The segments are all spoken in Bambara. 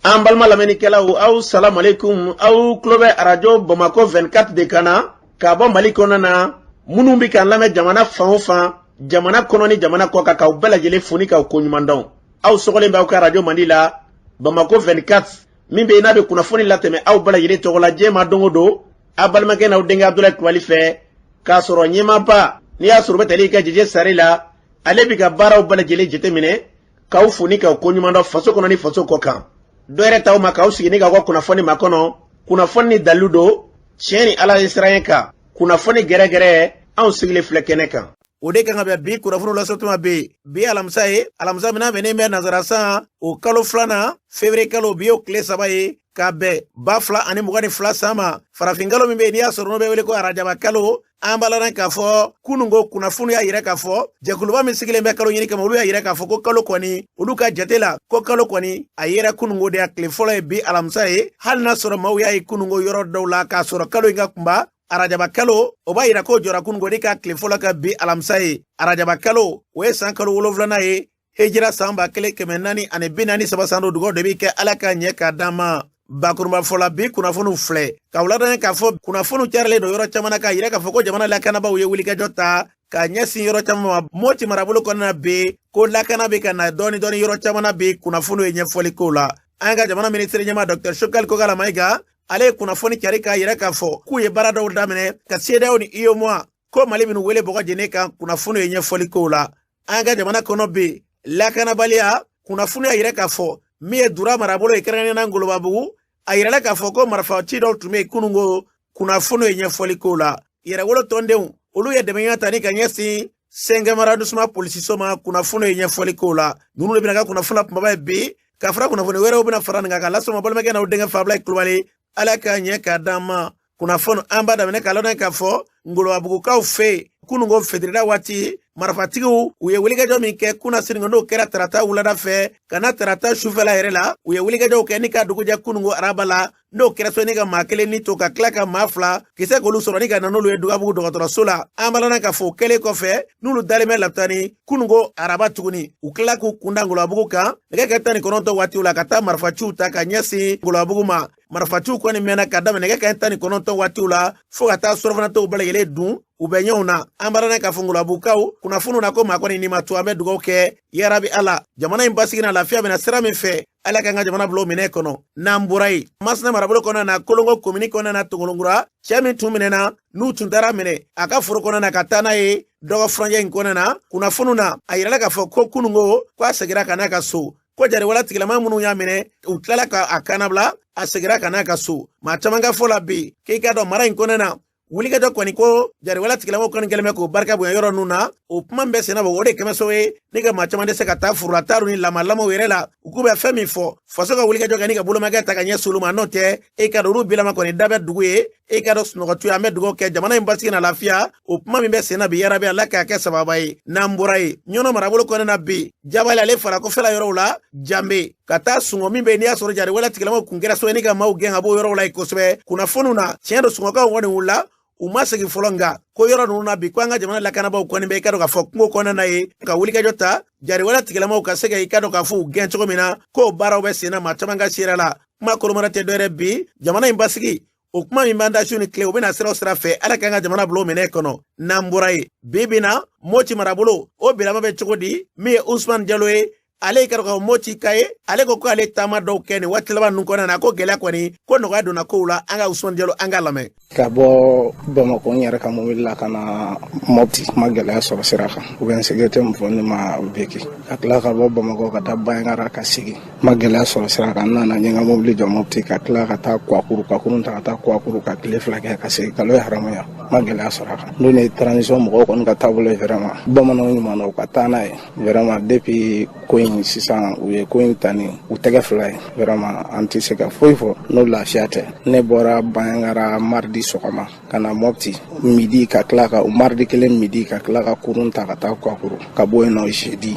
An balima lamɛnnikɛlaw, aw salamualeykum. Aw tulo bɛ Arajo Bamakɔ 24 de kan na k'a bɔ Mali kɔnɔ na. Minnu bɛ k'an lamɛn jamana fan o fan, jamana kɔnɔ ni jamana kɔ kan, k'aw bɛɛ lajɛlen fo ni k'aw koɲuman dɔn. Aw sɔgɔlen bɛ aw ka arajo mandi la, Bamakɔ 24, min bɛ yen n'a bɛ kunnafoni latɛmɛ aw bɛɛ lajɛlen tɔgɔ la diɲɛ ma don o don, aw balimakɛ n'aw denkɛ Abudulayi Kulubali fɛ, k'a sɔrɔ ɲɛmaaba n'i y'a sɔrɔ u bɛ tali kɛ Jeje Sare la, ale bɛ ka baaraw bɛɛ lajɛlen jateminɛ, k'aw fo ni k'aw koɲuman dɔn faso kɔnɔ ni faso kɔ kan. Dɔ yɛrɛ t'aw ma k'aw sigi ni k'aw ka kunnafoni makɔnɔ, kunnafoni ni dalilu don, tiɲɛ ni Ala ye siran kan, kunnafoni gɛrɛgɛrɛ, anw sigilen filɛ kɛnɛ kan. O de kan ka bɛn bi kunnafoniw lasɔtuma bɛ yen. Bi alamisa ye, alamisa min bɛnnen bɛ nansara san o kalo filanan, février kalo, bi y'o tile 3 ye, ka bɛn 2022 san ma, farafin kalo min bɛ yen n'i y'a sɔrɔ n'o bɛ wele ko arajaba kalo. An b'a la k'a fɔ kununko kunnafoni y'a yira k'a fɔ jɛkuluba min sigilen bɛ kalo ɲini kama, olu y'a yira k'a fɔ ko kalo kɔni, olu ka jate la, ko kalo kɔni a yera kununko de, a tile fɔlɔ ye bi alamisa ye. Hali n'a sɔrɔ maaw y'a ye kununko yɔrɔ dɔw la k'a sɔrɔ kalo in ka kunba, arajaba kalo o b'a yira k'o jɔra kununko de ka tile fɔlɔ ka bi alamisa ye. Arajaba kalo o ye san kalo 7nan ye, hijira san 1443 san don. Dugawu de bɛ kɛ Ala ka ɲɛ k'a d'an ma. Bakurunba fɔla, bi kunnafoniw filɛ ka wuladanya k'a fɔ kunnafoniw carilen don yɔrɔ caman na k'a yira k'a fɔ ko jamana lakanabaaw ye wulikajɔ ta ka ɲɛsin yɔrɔ caman ma Moti marabolo kɔnɔna na bi, ko lakana bɛ ka na dɔɔni dɔɔni yɔrɔ caman na bi. Kunnafoniw ye ɲɛfɔli k'o la. An ka jamana minisiri ɲɛmaa, Dr Choguel Kokalla Maïga, ale ye kunnafoni cari k'a yira k'a fɔ k'u ye baara dɔw daminɛ ka CEDEAO ni UEMOA, ko Mali minnu wele bɔgɔ jeni kan. Kunnafoniw ye ɲɛfɔli k'o la. An ka jamana kɔnɔ bi, lakanabaliya, kunnafoni y'a yira k'a fɔ min ye Dura marabolo ye, kɛrɛnkɛrɛnnenya la Ngolobabugu, a yirala k'a fɔ ko marifaci dɔw tun bɛ yen kununko. Kunnafoni ye ɲɛfɔli k'o la. Yɛrɛwolo tɔndenw, olu ye dɛmɛɲɔgɔn ta ni ka ɲɛsin 5e arrondissement polisiso ma. Kunnafoni ye ɲɛfɔli k'o la. Ninnu de bɛna ka kunnafoni kunbaba ye bi, ka fara kunnafoni wɛrɛw bɛna fara nin kan ka lasɔrɔ balimakɛ n'aw denkɛ Fabila Kulubali. Ala ka ɲɛ k'a d'an ma. Kunnafoni an b'a daminɛ k'a lɔn k'a fɔ Ngolobabugukaw fɛ yen kununko fitirida waati, marifatigiw u ye wulikajɔ min kɛ kunna sini, n'o kɛra tarata wulada fɛ ka na tarata sufɛla yɛrɛ la, u ye wulikajɔw kɛ ni ka dugujɛ kununko araba la, n'o kɛra so ni ka maa kelen ni to ka tila ka maa 2 kisɛ k'olu sɔrɔ ni ka na n'olu ye Dugabugu dɔgɔtɔrɔso la. An b'a k'a fɔ o kɛlen kɔfɛ, n'olu dalen bɛ lapitani kununko araba tuguni, u tila k'u kunda Ngolobabugu kan nɛgɛ kɛ 19 waatiw la ka taa marifaciw ta ka ɲɛsin Ngolobabugu ma. Marifaciw kɔni mɛnna ka daminɛ nɛgɛ kɛ 19 waatiw la fo ka taa surɔfanatɔw bɛɛ lajɛlen dun u bɛ ɲɛw na. An b'a k'a fɔ Ngolobabugukaw kunnafoniw na ko maa kɔni ni ma to. An bɛ dugawu kɛ yarabi Ala, jamana in basigi na lafiya bɛna sira min fɛ, Ala k'an ka jamana bila o minɛ kɔnɔ. N'an bɔra yen, Masina marabolo kɔnɔna na, Kolongo komini kɔnɔna na, Tongolonkura, cɛ min tun minɛna n'u tun taara minɛ a ka foro kɔnɔna na ka taa n'a ye dɔgɔ furancɛ in kɔnɔna na, kunnafoniw na a yirala k'a fɔ ko kununko ko a seginna ka n'a ka so, ko jariwala tigilama minnu y'a minɛ, u tilala ka a kannabila, a seginna ka n'a ka so. Maa caman ka fɔ la bi k'i ka dɔn mara in kɔnɔna na, wulikajɔ kɔni ko jariwala tigilamaw kɔni kɛlen bɛ k'o barika bonya yɔrɔ ninnu na. O kuma min bɛ senna bɔ, o de kɛmɛ sababu ye ni ka maa caman tɛ se ka taa forola ni lamalamaw yɛrɛ la. U k'u bɛ fɛn min fɔ, faso ka wulikajɔ kɛ ni ka bolomakɛ ta ka ɲɛsin olu ma, n'o tɛ e ka dɔn olu bilama kɔni da bɛ dugu ye, e ka dɔn sunɔgɔtu ye. An bɛ dugawu kɛ jamana in basigi na lafiya, o kuma min bɛ senna bi, yarabi Ala k'a kɛ sababa ye. N'an bɔra yen, Ɲɔnɔ marabolo kɔnɔna na bi, Jabali ale fara kɔfɛla yɔrɔw la, Janbe ka taa Sungɔ min bɛ yen n'i y'a sɔrɔ jariwala tigilamaw kun kɛra so ye ni ka maaw gɛn ka bɔ yɔrɔw la yen kosɛbɛ. Kunnafoniw na, tiɲɛ don, Sungɔkaw kɔni wulila, u ma segin fɔlɔ, nka ko yɔrɔ ninnu na bi, ko an ka jamana lakanabaaw kɔni bɛ i ka dɔn k'a fɔ kungo kɔnɔna na ye ka wulikajɔ ta jariwala tigilamaw ka se ka i ka dɔn k'a fɔ u gɛn cogo min na, k'o baaraw bɛ sen na. Maa caman ka seere la, kuma kolomara tɛ dɔwɛrɛ bi, jamana in basigi, o kuma min b'an da su ni tile, u bɛna siraw sira fɛ, Ala k'an ka jamana bila o minɛ kɔnɔ. N'an bɔra yen, bi bi na Moti marabolo o bilama bɛ cogo di? Min ye Usman Jalo ye, ale ka ka Moti ka ye, ale ko k'ale taama dɔw kɛ nin waati laban ninnu kɔnɔna na, ko gɛlɛya kɔni ko nɔgɔya donna kow la. An ka Usman Jalo, an ka lamɛn. Ka bɔ Bamakɔ n yɛrɛ ka mobili la ka na Mopti, ma gɛlɛya sɔrɔ sira kan. U bɛ n sécurité min fɔ ne ma vécu. Ka tila ka bɔ Bamakɔ ka taa Bandiagara ka segin, ma gɛlɛya sɔrɔ sira kan. N nana, n ye n ka mobili jɔ Mopti, ka tila ka taa Kouakourou, ka kurun ta ka taa Kouakourou, ka tile 2 kɛ ka segin. Kalo ye haramuya, ma gɛlɛya sɔrɔ a kan. N'o ye transition mɔgɔw kɔni ka taabolo ye, vraiment bamananw ɲuman na, u ka taa n'a ye. Vraiment, depuis ko in sisan, u ye ko in ta ni u tɛgɛ fila ye. Vraiment, an tɛ se ka foyi fɔ n'o lafiya tɛ. Ne bɔra Bandiagara mardi sɔgɔma. Ka na Mopti midi, ka tila ka mardi kelen midi, ka tila ka kurun ta ka taa Kouakourou, ka bɔ yen nɔ jeudi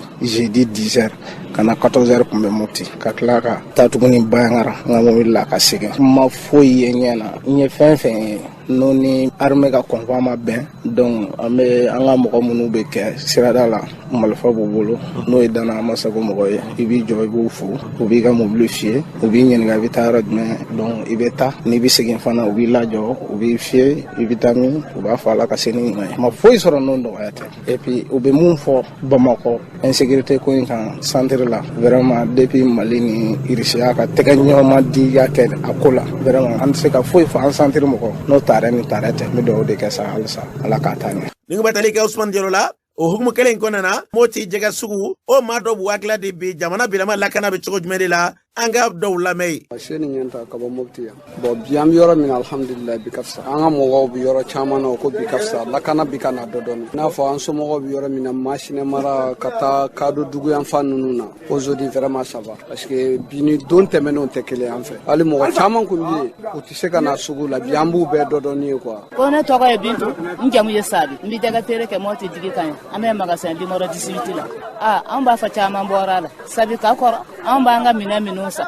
10 heures ka na 14 heures kun bɛ Mopti, ka tila ka taa tuguni Bandiagara n ka mobili la ka segin. N ma foyi ye ɲɛ na. N ye fɛn fɛn ye n'o ni armée ka convoi ma bɛn, donc an bɛ an ka mɔgɔ minnu bɛ kɛ sirada la, marifa b'u bolo, n'o ye Dana Amasago mɔgɔ ye, i b'i jɔ, i b'u fo, u b'i ka mobili fiyɛ, u b'i ɲininka i bɛ taa yɔrɔ jumɛn. Donc i bɛ taa, n'i bɛ segin fana, u b'i lajɔ, u b'i fiyɛ i bɛ taa min, u b'a fɔ Ala ka se ni ɲuman ye. Ma foyi sɔrɔ n'o nɔgɔya tɛ. Et puis u bɛ mun fɔ Bamakɔ insécurité ko in kan centre la, vraiment, depuis Mali ni Irisiya ka tɛgɛ ɲɔgɔn di ya kɛ a ko la, vraiment, an tɛ se ka foyi fɔ an centre mɔgɔ n'o taarɛ ni taarɛ tɛ. N bɛ dugawu de kɛ sa halisa, Ala k'a taa ɲɛ. Ni bɛ tali kɛ Usman Jalo la, o hukumu kelen in kɔnɔna na, Moti jɛgɛ sugu o maa dɔw b'u hakilila di bi jamana bilama lakana bɛ cogo jumɛn de la, an ka dɔw lamɛn yen. Seni ɲɛ ta ka bɔ Mopti yan. Bon, bi an bɛ yɔrɔ min na, alhamdulilayi, bi ka fisa. An ka mɔgɔw bɛ yɔrɔ caman na, o ko bi ka fisa, lakana bi ka na dɔ dɔɔni. I n'a fɔ an somɔgɔw bɛ yɔrɔ min na, Masinɛ mara ka taa Kado dugu yan fan ninnu na, aujourd'hui vraiment ça va, parce que bi ni don tɛmɛnenw tɛ kelen an fɛ. Hali mɔgɔ caman kun bɛ yen, u tɛ se ka na sugu la, bi an b'u bɛɛ dɔ dɔɔni ye quoi. Ko ne tɔgɔ ye Bintu, n jamu ye Sabi, n bɛ jɛgɛ feere kɛ Mɔti digi kan ye. An bɛ magasin numéro 18 la. A an b'a fɔ caman bɔra a la, sabi ka kɔrɔ an b'an ka minɛn minnu san,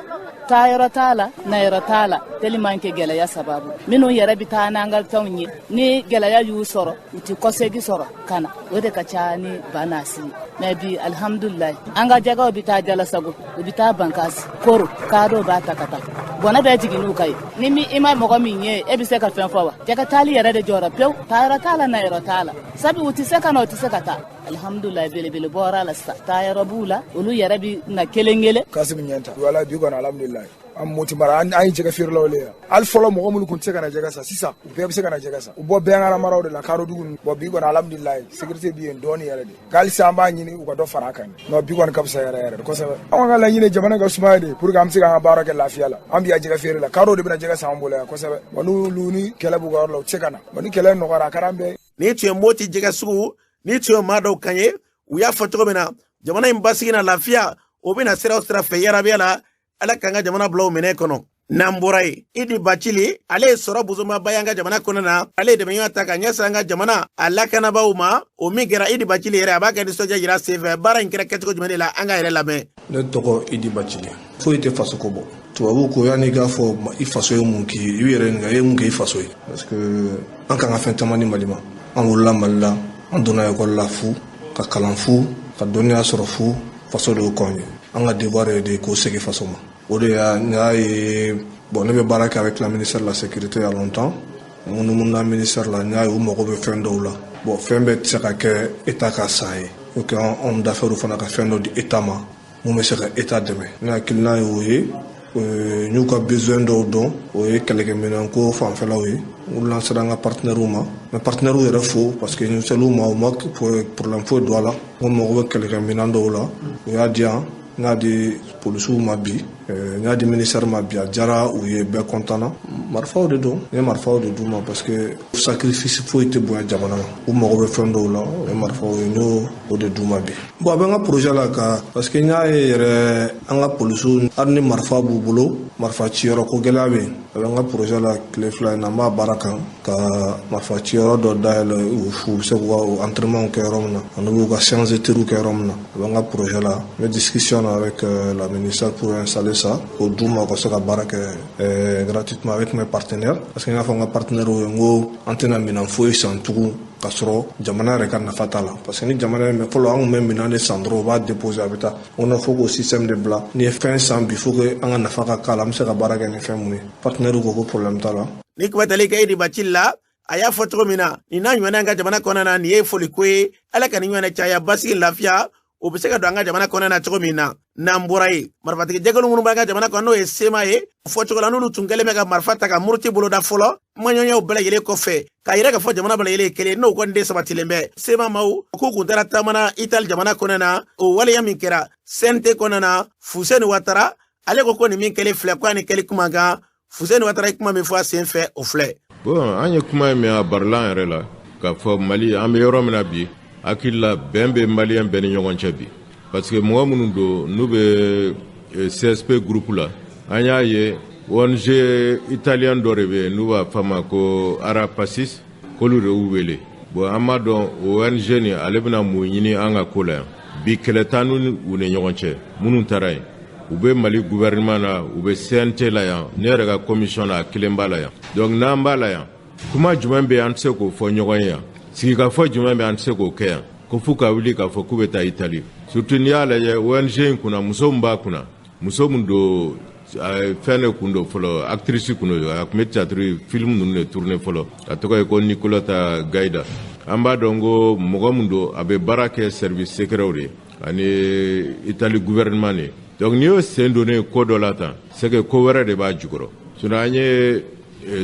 taa yɔrɔ t'a la, na yɔrɔ t'a la, tellement que gɛlɛya sababu minnu yɛrɛ bɛ taa n'an ka fɛnw ye, ni gɛlɛya y'u sɔrɔ, u ti kɔsegi sɔrɔ ka na, o de ka ca ni ba n'a si ye. Mais bi, alihamudulilayi, an ka jɛgɛw bɛ taa Jalasago, u bɛ taa Bankasi, Koro, kadɔw b'a ta ka taa bɔnɛ bɛɛ jigin n'u ka ye. Ni min i ma mɔgɔ min ye, e bɛ se ka fɛn fɔ wa? Jɛgɛ taali yɛrɛ de jɔra pewu, taa yɔrɔ t'a la, na yɔrɔ t'a la, sabu u tɛ se ka na, u tɛ se ka taa. Alihamudulilayi, belebele bɔra la sisan, taa yɔrɔ b'u la, olu yɛrɛ bɛ na kelen kelen. Kasimu Ɲɛnta wala. Bi kɔni, alhamdulilayi, an Moti mara, an ye jɛgɛ feerelaw le yan. Hali fɔlɔ mɔgɔ minnu tun tɛ se ka na jɛgɛ san, sisan u bɛɛ bɛ se ka na jɛgɛ san. U bɔ Bandiagara maraw de la, Karo dugu ninnu. Bon, bi kɔni, alhamdulilayi, sécurité bi yen dɔɔni yɛrɛ de. Nka halisa an b'a ɲini u ka dɔ fara a kan. Non, bi kɔni ka fisa yɛrɛ yɛrɛ kosɛbɛ. Anw ka laɲini, jamana ka sumaya de pour que an bɛ se k'an ka baara kɛ lafiya la. An bi yan jɛgɛ feere la, kadɔw de bɛna jɛgɛ san an bolo yan kosɛbɛ. Bon, n'olu ni kɛlɛ b'u ka yɔrɔ la, u tɛ se ka na. Bon, ni kɛlɛ nɔgɔyara, a ka d'an bɛɛ ye. Ni tun ye Moti jɛgɛ sugu, ni tun ye maa dɔw kan ye, u y'a fɔ cogo min na, jamana in basigi na lafiya, o bɛna sira o sira fɛ, yarabiya la, Ala k'an ka jamana bila o minɛ kɔnɔ. N'an bɔra yen, Idi Bacili, ale ye sɔrɔ bosomaba ye an ka jamana kɔnɔ na. Ale ye dɛmɛɲɔgɔn ta ka ɲɛsin an ka jamana a lakanabaaw ma. O min kɛra, Idi Bacili yɛrɛ a b'a kɛ nisɔndiya yira senfɛ. Baara in kɛra kɛcogo jumɛn de la, an ka yɛrɛ lamɛn. Ne tɔgɔ Idi Bacili. Foyi tɛ faso ko bɔ. Tubabu ko yanni i k'a fɔ i faso ye mun k'i ye, i b'i yɛrɛ ɲininka i ye mun kɛ i faso ye, parce que an kan ka fɛn caman di Mali ma. An wolola Mali la, an donna ekɔli la fu, ka kalan fu, ka dɔnniya sɔrɔ fu. Faso de y'o k'anw ye. An ka devoir ye de k'o segin faso ma. O de y'a n y'a ye. Bon, ne bɛ baara kɛ avec la ministère de la Sécurité il y a longtemps. N munumunu ministère la, n y'a ye u mago bɛ fɛn dɔw la. Bon, fɛn bɛɛ tɛ se ka kɛ État ka san ye. Faut que homme d'affaires fana ka fɛn dɔ di État ma mun bɛ se ka État dɛmɛ. Ne hakilina ye o ye. N y'u ka besoin dɔw dɔn, o ye kɛlɛkɛminɛn ko fanfɛlaw ye. U lancera an ka partenaires ma, mais partenaires yɛrɛ fo, parce que n sel'u ma, u ma problème foyi don a la. N ko mago bɛ kɛlɛkɛminɛn dɔw la, u y'a di yan. N y'a di polisiw ma bi, n y'a di ministère ma bi, a diyara u ye, bɛɛ content na. Marifaw de don, n ye marifaw de d'u ma, parce que sacrifice foyi tɛ bonya jamana ma. U mago bɛ fɛn dɔw la, o ye marifaw ye, n y'o o de d'u ma bi. Bon, a bɛ n ka projet la ka, parce que n y'a ye yɛrɛ, an ka polisiw, hali ni marifa b'u bolo, marifa ciyɔrɔ ko gɛlɛya bɛ yen. A bɛ n ka projet la, tile 2 in na, n b'a baara kan ka marifa ciyɔrɔ dɔ dayɛlɛ, u bɛ se k'u ka entraînement kɛ yɔrɔ min na, ani b'u ka séance de tir kɛ yɔrɔ min na. A bɛ n ka projet la, n bɛ discussion na avec la ministère pour installer ça, k'o d'u ma, ka se ka baara kɛ gratuitement avec mes partenaires, parce que n y'a fɔ n ka partenaires ye, n ko an tɛna minɛn foyi san tugun ka sɔrɔ jamana yɛrɛ ka nafa t'a la, parce que ni jamana ye fɔlɔ, an kun bɛ minɛn de san dɔrɔn, u b'a déposer, a bɛ taa. On a faut k'o système de bila. N'i ye fɛn san bi, faut que an ka nafa ka k'a la, an bɛ se ka baara kɛ ni fɛn mun ye. Partenaires ko ko problème t'a la. Ni kuma tali kɛ Idi Bacili la, a y'a fɔ cogo min na, nin n'a ɲɔgɔnna an ka jamana kɔnɔna na, nin ye foliko ye. Ala ka nin ɲɔgɔnna caya, basigi, lafiya, o bɛ se ka don an ka jamana kɔnɔna na cogo min na. N'an bɔra yen, marifatigi jɛkulu minnu b'an ka jamana kɔnɔ, n'o ye CMA ye, fɔcogo la, n'olu tun kɛlen bɛ ka marifa ta ka muruti boloda fɔlɔ, kumaɲɔgɔnyaw bɛɛ lajɛlen kɔfɛ, k'a yira k'a fɔ jamana bɛɛ lajɛlen ye kelen, n'o kɔni de sabatilen bɛ. CMA maaw k'u kun taara taamana Itali jamana kɔnɔna na. O waleya min kɛra CNT kɔnɔna na, Fuseni Watara, ale ko ko nin min kɛlen filɛ, ko a ni kɛli kuma kan. Fuseni Watara ye kuma min fɔ a sen fɛ, o filɛ. Bon, an ye kuma in mɛn a barilan yɛrɛ la k'a fɔ Mali, an bɛ yɔrɔ min na bi, hakili la bɛn bɛ Maliyɛn bɛɛ ni ɲɔgɔn cɛ bi, parce que mɔgɔ minnu don n'u bɛ CSP groupe la, an y'a ye ONG italien dɔ de bɛ yen n'u b'a f'a ma ko Ara Pacis, k'olu de y'u wele. Bon, an b'a dɔn o ONG nin, ale bɛna mun ɲini an ka ko la yan bi? Kɛlɛ t'an n'u u ni ɲɔgɔn cɛ. Minnu taara yen, u bɛ Mali gouvernement na, u bɛ CNT la yan, ne yɛrɛ ka commission na, a kelen b'a la yan. Donc n'an b'a la yan, kuma jumɛn bɛ yen an tɛ se k'o fɔ ɲɔgɔn ye yan? Sigikafɔ jumɛn bɛ an tɛ se k'o kɛ yan, ko f'u ka wuli k'a fɔ k'u bɛ taa Itali? Surtout n'i y'a lajɛ, ONG in kunna, muso min b'a kunna, muso min don, fɛn de kun don fɔlɔ, actrice kun don, a tun bɛ théâtre film ninnu de tourner fɔlɔ, a tɔgɔ ye ko Nicoletta Gaida. An b'a dɔn ko mɔgɔ min don, a bɛ baara kɛ service secret de ye ani Itali gouvernement de. Donc n'i y'o sen donnen ko dɔ la tan, c'est que ko wɛrɛ de b'a jukɔrɔ. Sinon an ye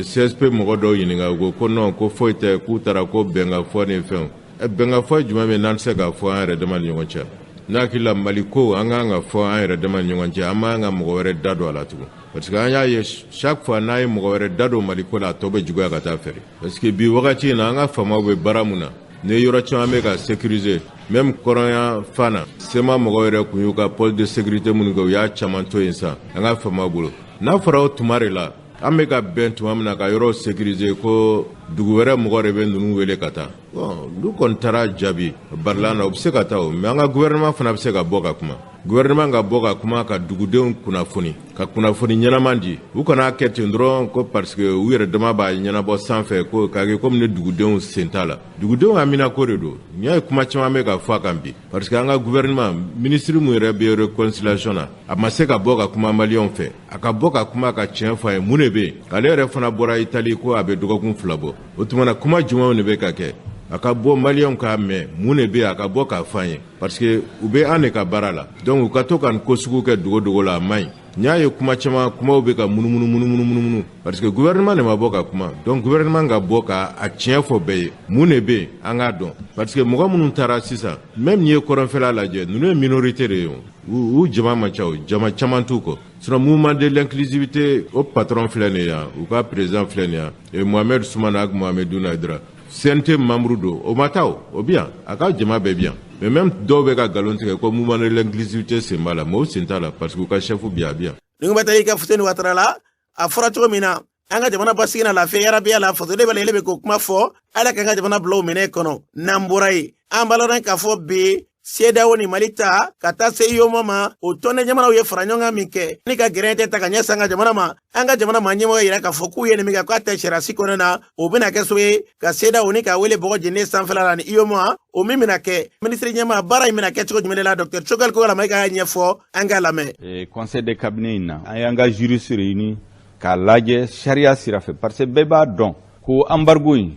CSP mɔgɔ dɔw ɲininka, u ko ko non, ko foyi tɛ, k'u taara ko bɛnkanfɔ ni fɛnw. Bɛnkanfɔ jumɛn bɛ n'an tɛ se k'a fɔ an yɛrɛ dama ni ɲɔgɔn cɛ? Ne hakili la, Mali ko, an kan ka fɔ an yɛrɛ dama ni ɲɔgɔn cɛ, an man ka mɔgɔ wɛrɛ da don a la tugun, parce que an y'a ye, chaque fois n'a ye mɔgɔ wɛrɛ da don Mali ko la, a tɔ bɛ juguya ka taa fɛ. Parce que bi wagati in na, an ka faamaw bɛ baara mun na, ni yɔrɔ caman bɛ ka sécuriser, même kɔrɔnya fan na, CMA mɔgɔw yɛrɛ kun y'u ka poste de sécurité minnu kɛ, u y'a caman to yen sisan an ka faamaw bolo. N'a fɔra o tuma de la, an bɛ ka bɛn tuma min na ka yɔrɔw sécuriser, ko dugu wɛrɛ mɔgɔ de bɛ ninnu wele ka taa. Bon, n'u kɔni taara jaabi barilan na, u bɛ se ka taa o, mais an ka gouvernement fana bɛ se ka bɔ ka kuma. Gouvernement ka bɔ ka kuma, ka dugudenw kunnafoni, ka kunnafoni ɲɛnaman di. U kana kɛ ten dɔrɔn ko parce que u yɛrɛ dama b'a ɲɛnabɔ sanfɛ, ko k'a kɛ komi ni dugudenw sen t'a la. Dugudenw haminako de don. N'i y'a ye kuma caman bɛ ka fɔ a kan bi, parce que an ka gouvernement ministre mun yɛrɛ bɛ réconciliation na, a ma se ka bɔ ka kuma maliyɛnw fɛ. A ka bɔ ka kuma, ka tiɲɛ fɔ a ye, mun de bɛ yen. Ale yɛrɛ fana bɔra Itali ko a bɛ dɔgɔkun 2 bɔ. O tuma na, kuma jumɛnw de bɛ ka kɛ? A ka bɔ, maliyɛnw k'a mɛn, mun de bɛ yen, a ka bɔ k'a fɔ an ye, parce que u bɛ an de ka baara la. Donc u ka to ka nin ko sugu kɛ dogo dogo la, a man ɲi. N y'a ye kuma caman, kumaw bɛ ka munumunu munumunu munumunu, parce que gouvernement de ma bɔ ka kuma. Donc gouvernement ka bɔ ka a tiɲɛ fɔ bɛɛ ye, mun de bɛ yen, an k'a dɔn. Parce que mɔgɔ minnu taara sisan, même n'i ye kɔrɔnfɛla lajɛ, ninnu ye minorité de ye, o u jama man ca, o jama caman t'u kɔ. Sinon Mouvement de l'inclusivité, o patron filɛ nin ye yan, u ka président filɛ nin yan, Mohamed Soumana Ag Mohamedoun Haidara, CNT membre don, o ma taa, o o bi yan, a ka jama bɛɛ bi yan. Mais même dɔw bɛ ka nkalon tigɛ ko Mouvement de l'inclusivité sen b'a la, mais o sen t'a la, parce que u ka chef bi a bi yan. Ni bɛ taa i ka Fuseni Watara la, a fɔra cogo min na, an ka jamana basigi na lafiya yarabiya la, fasoden bɛ yɛlɛ bɛ k'o kuma fɔ. Ala k'an ka jamana bila o minɛ kɔnɔ. N'an bɔra yen, an b'a lɔn k'a fɔ bi, CEDEAO ni Mali ta ka taa se UEMOA ma, o tɔnden jamanaw ye fara ɲɔgɔn kan min kɛ ni ka gɛrɛntɛ ta ka ɲɛsin an ka jamana ma, an ka jamana ma ɲɛmɔgɔ yira k'a fɔ k'u ye nin min kɛ, k'a tɛ sariya si kɔnɔ na. O bɛna kɛ so ye ka CEDEAO ni ka wele bɔgɔ jeni sanfɛla la ni UEMOA, o min bɛna kɛ minisiri ɲɛmaa. Baara in bɛna kɛ cogo jumɛn de la? Docteur Choguel Kokalla Maïga y'a ɲɛfɔ, an k'a lamɛn. Conseil de cabinet in na, an y'an ka juriste réuni k'a lajɛ sariya sira fɛ, parce que bɛɛ b'a dɔn ko embargo in,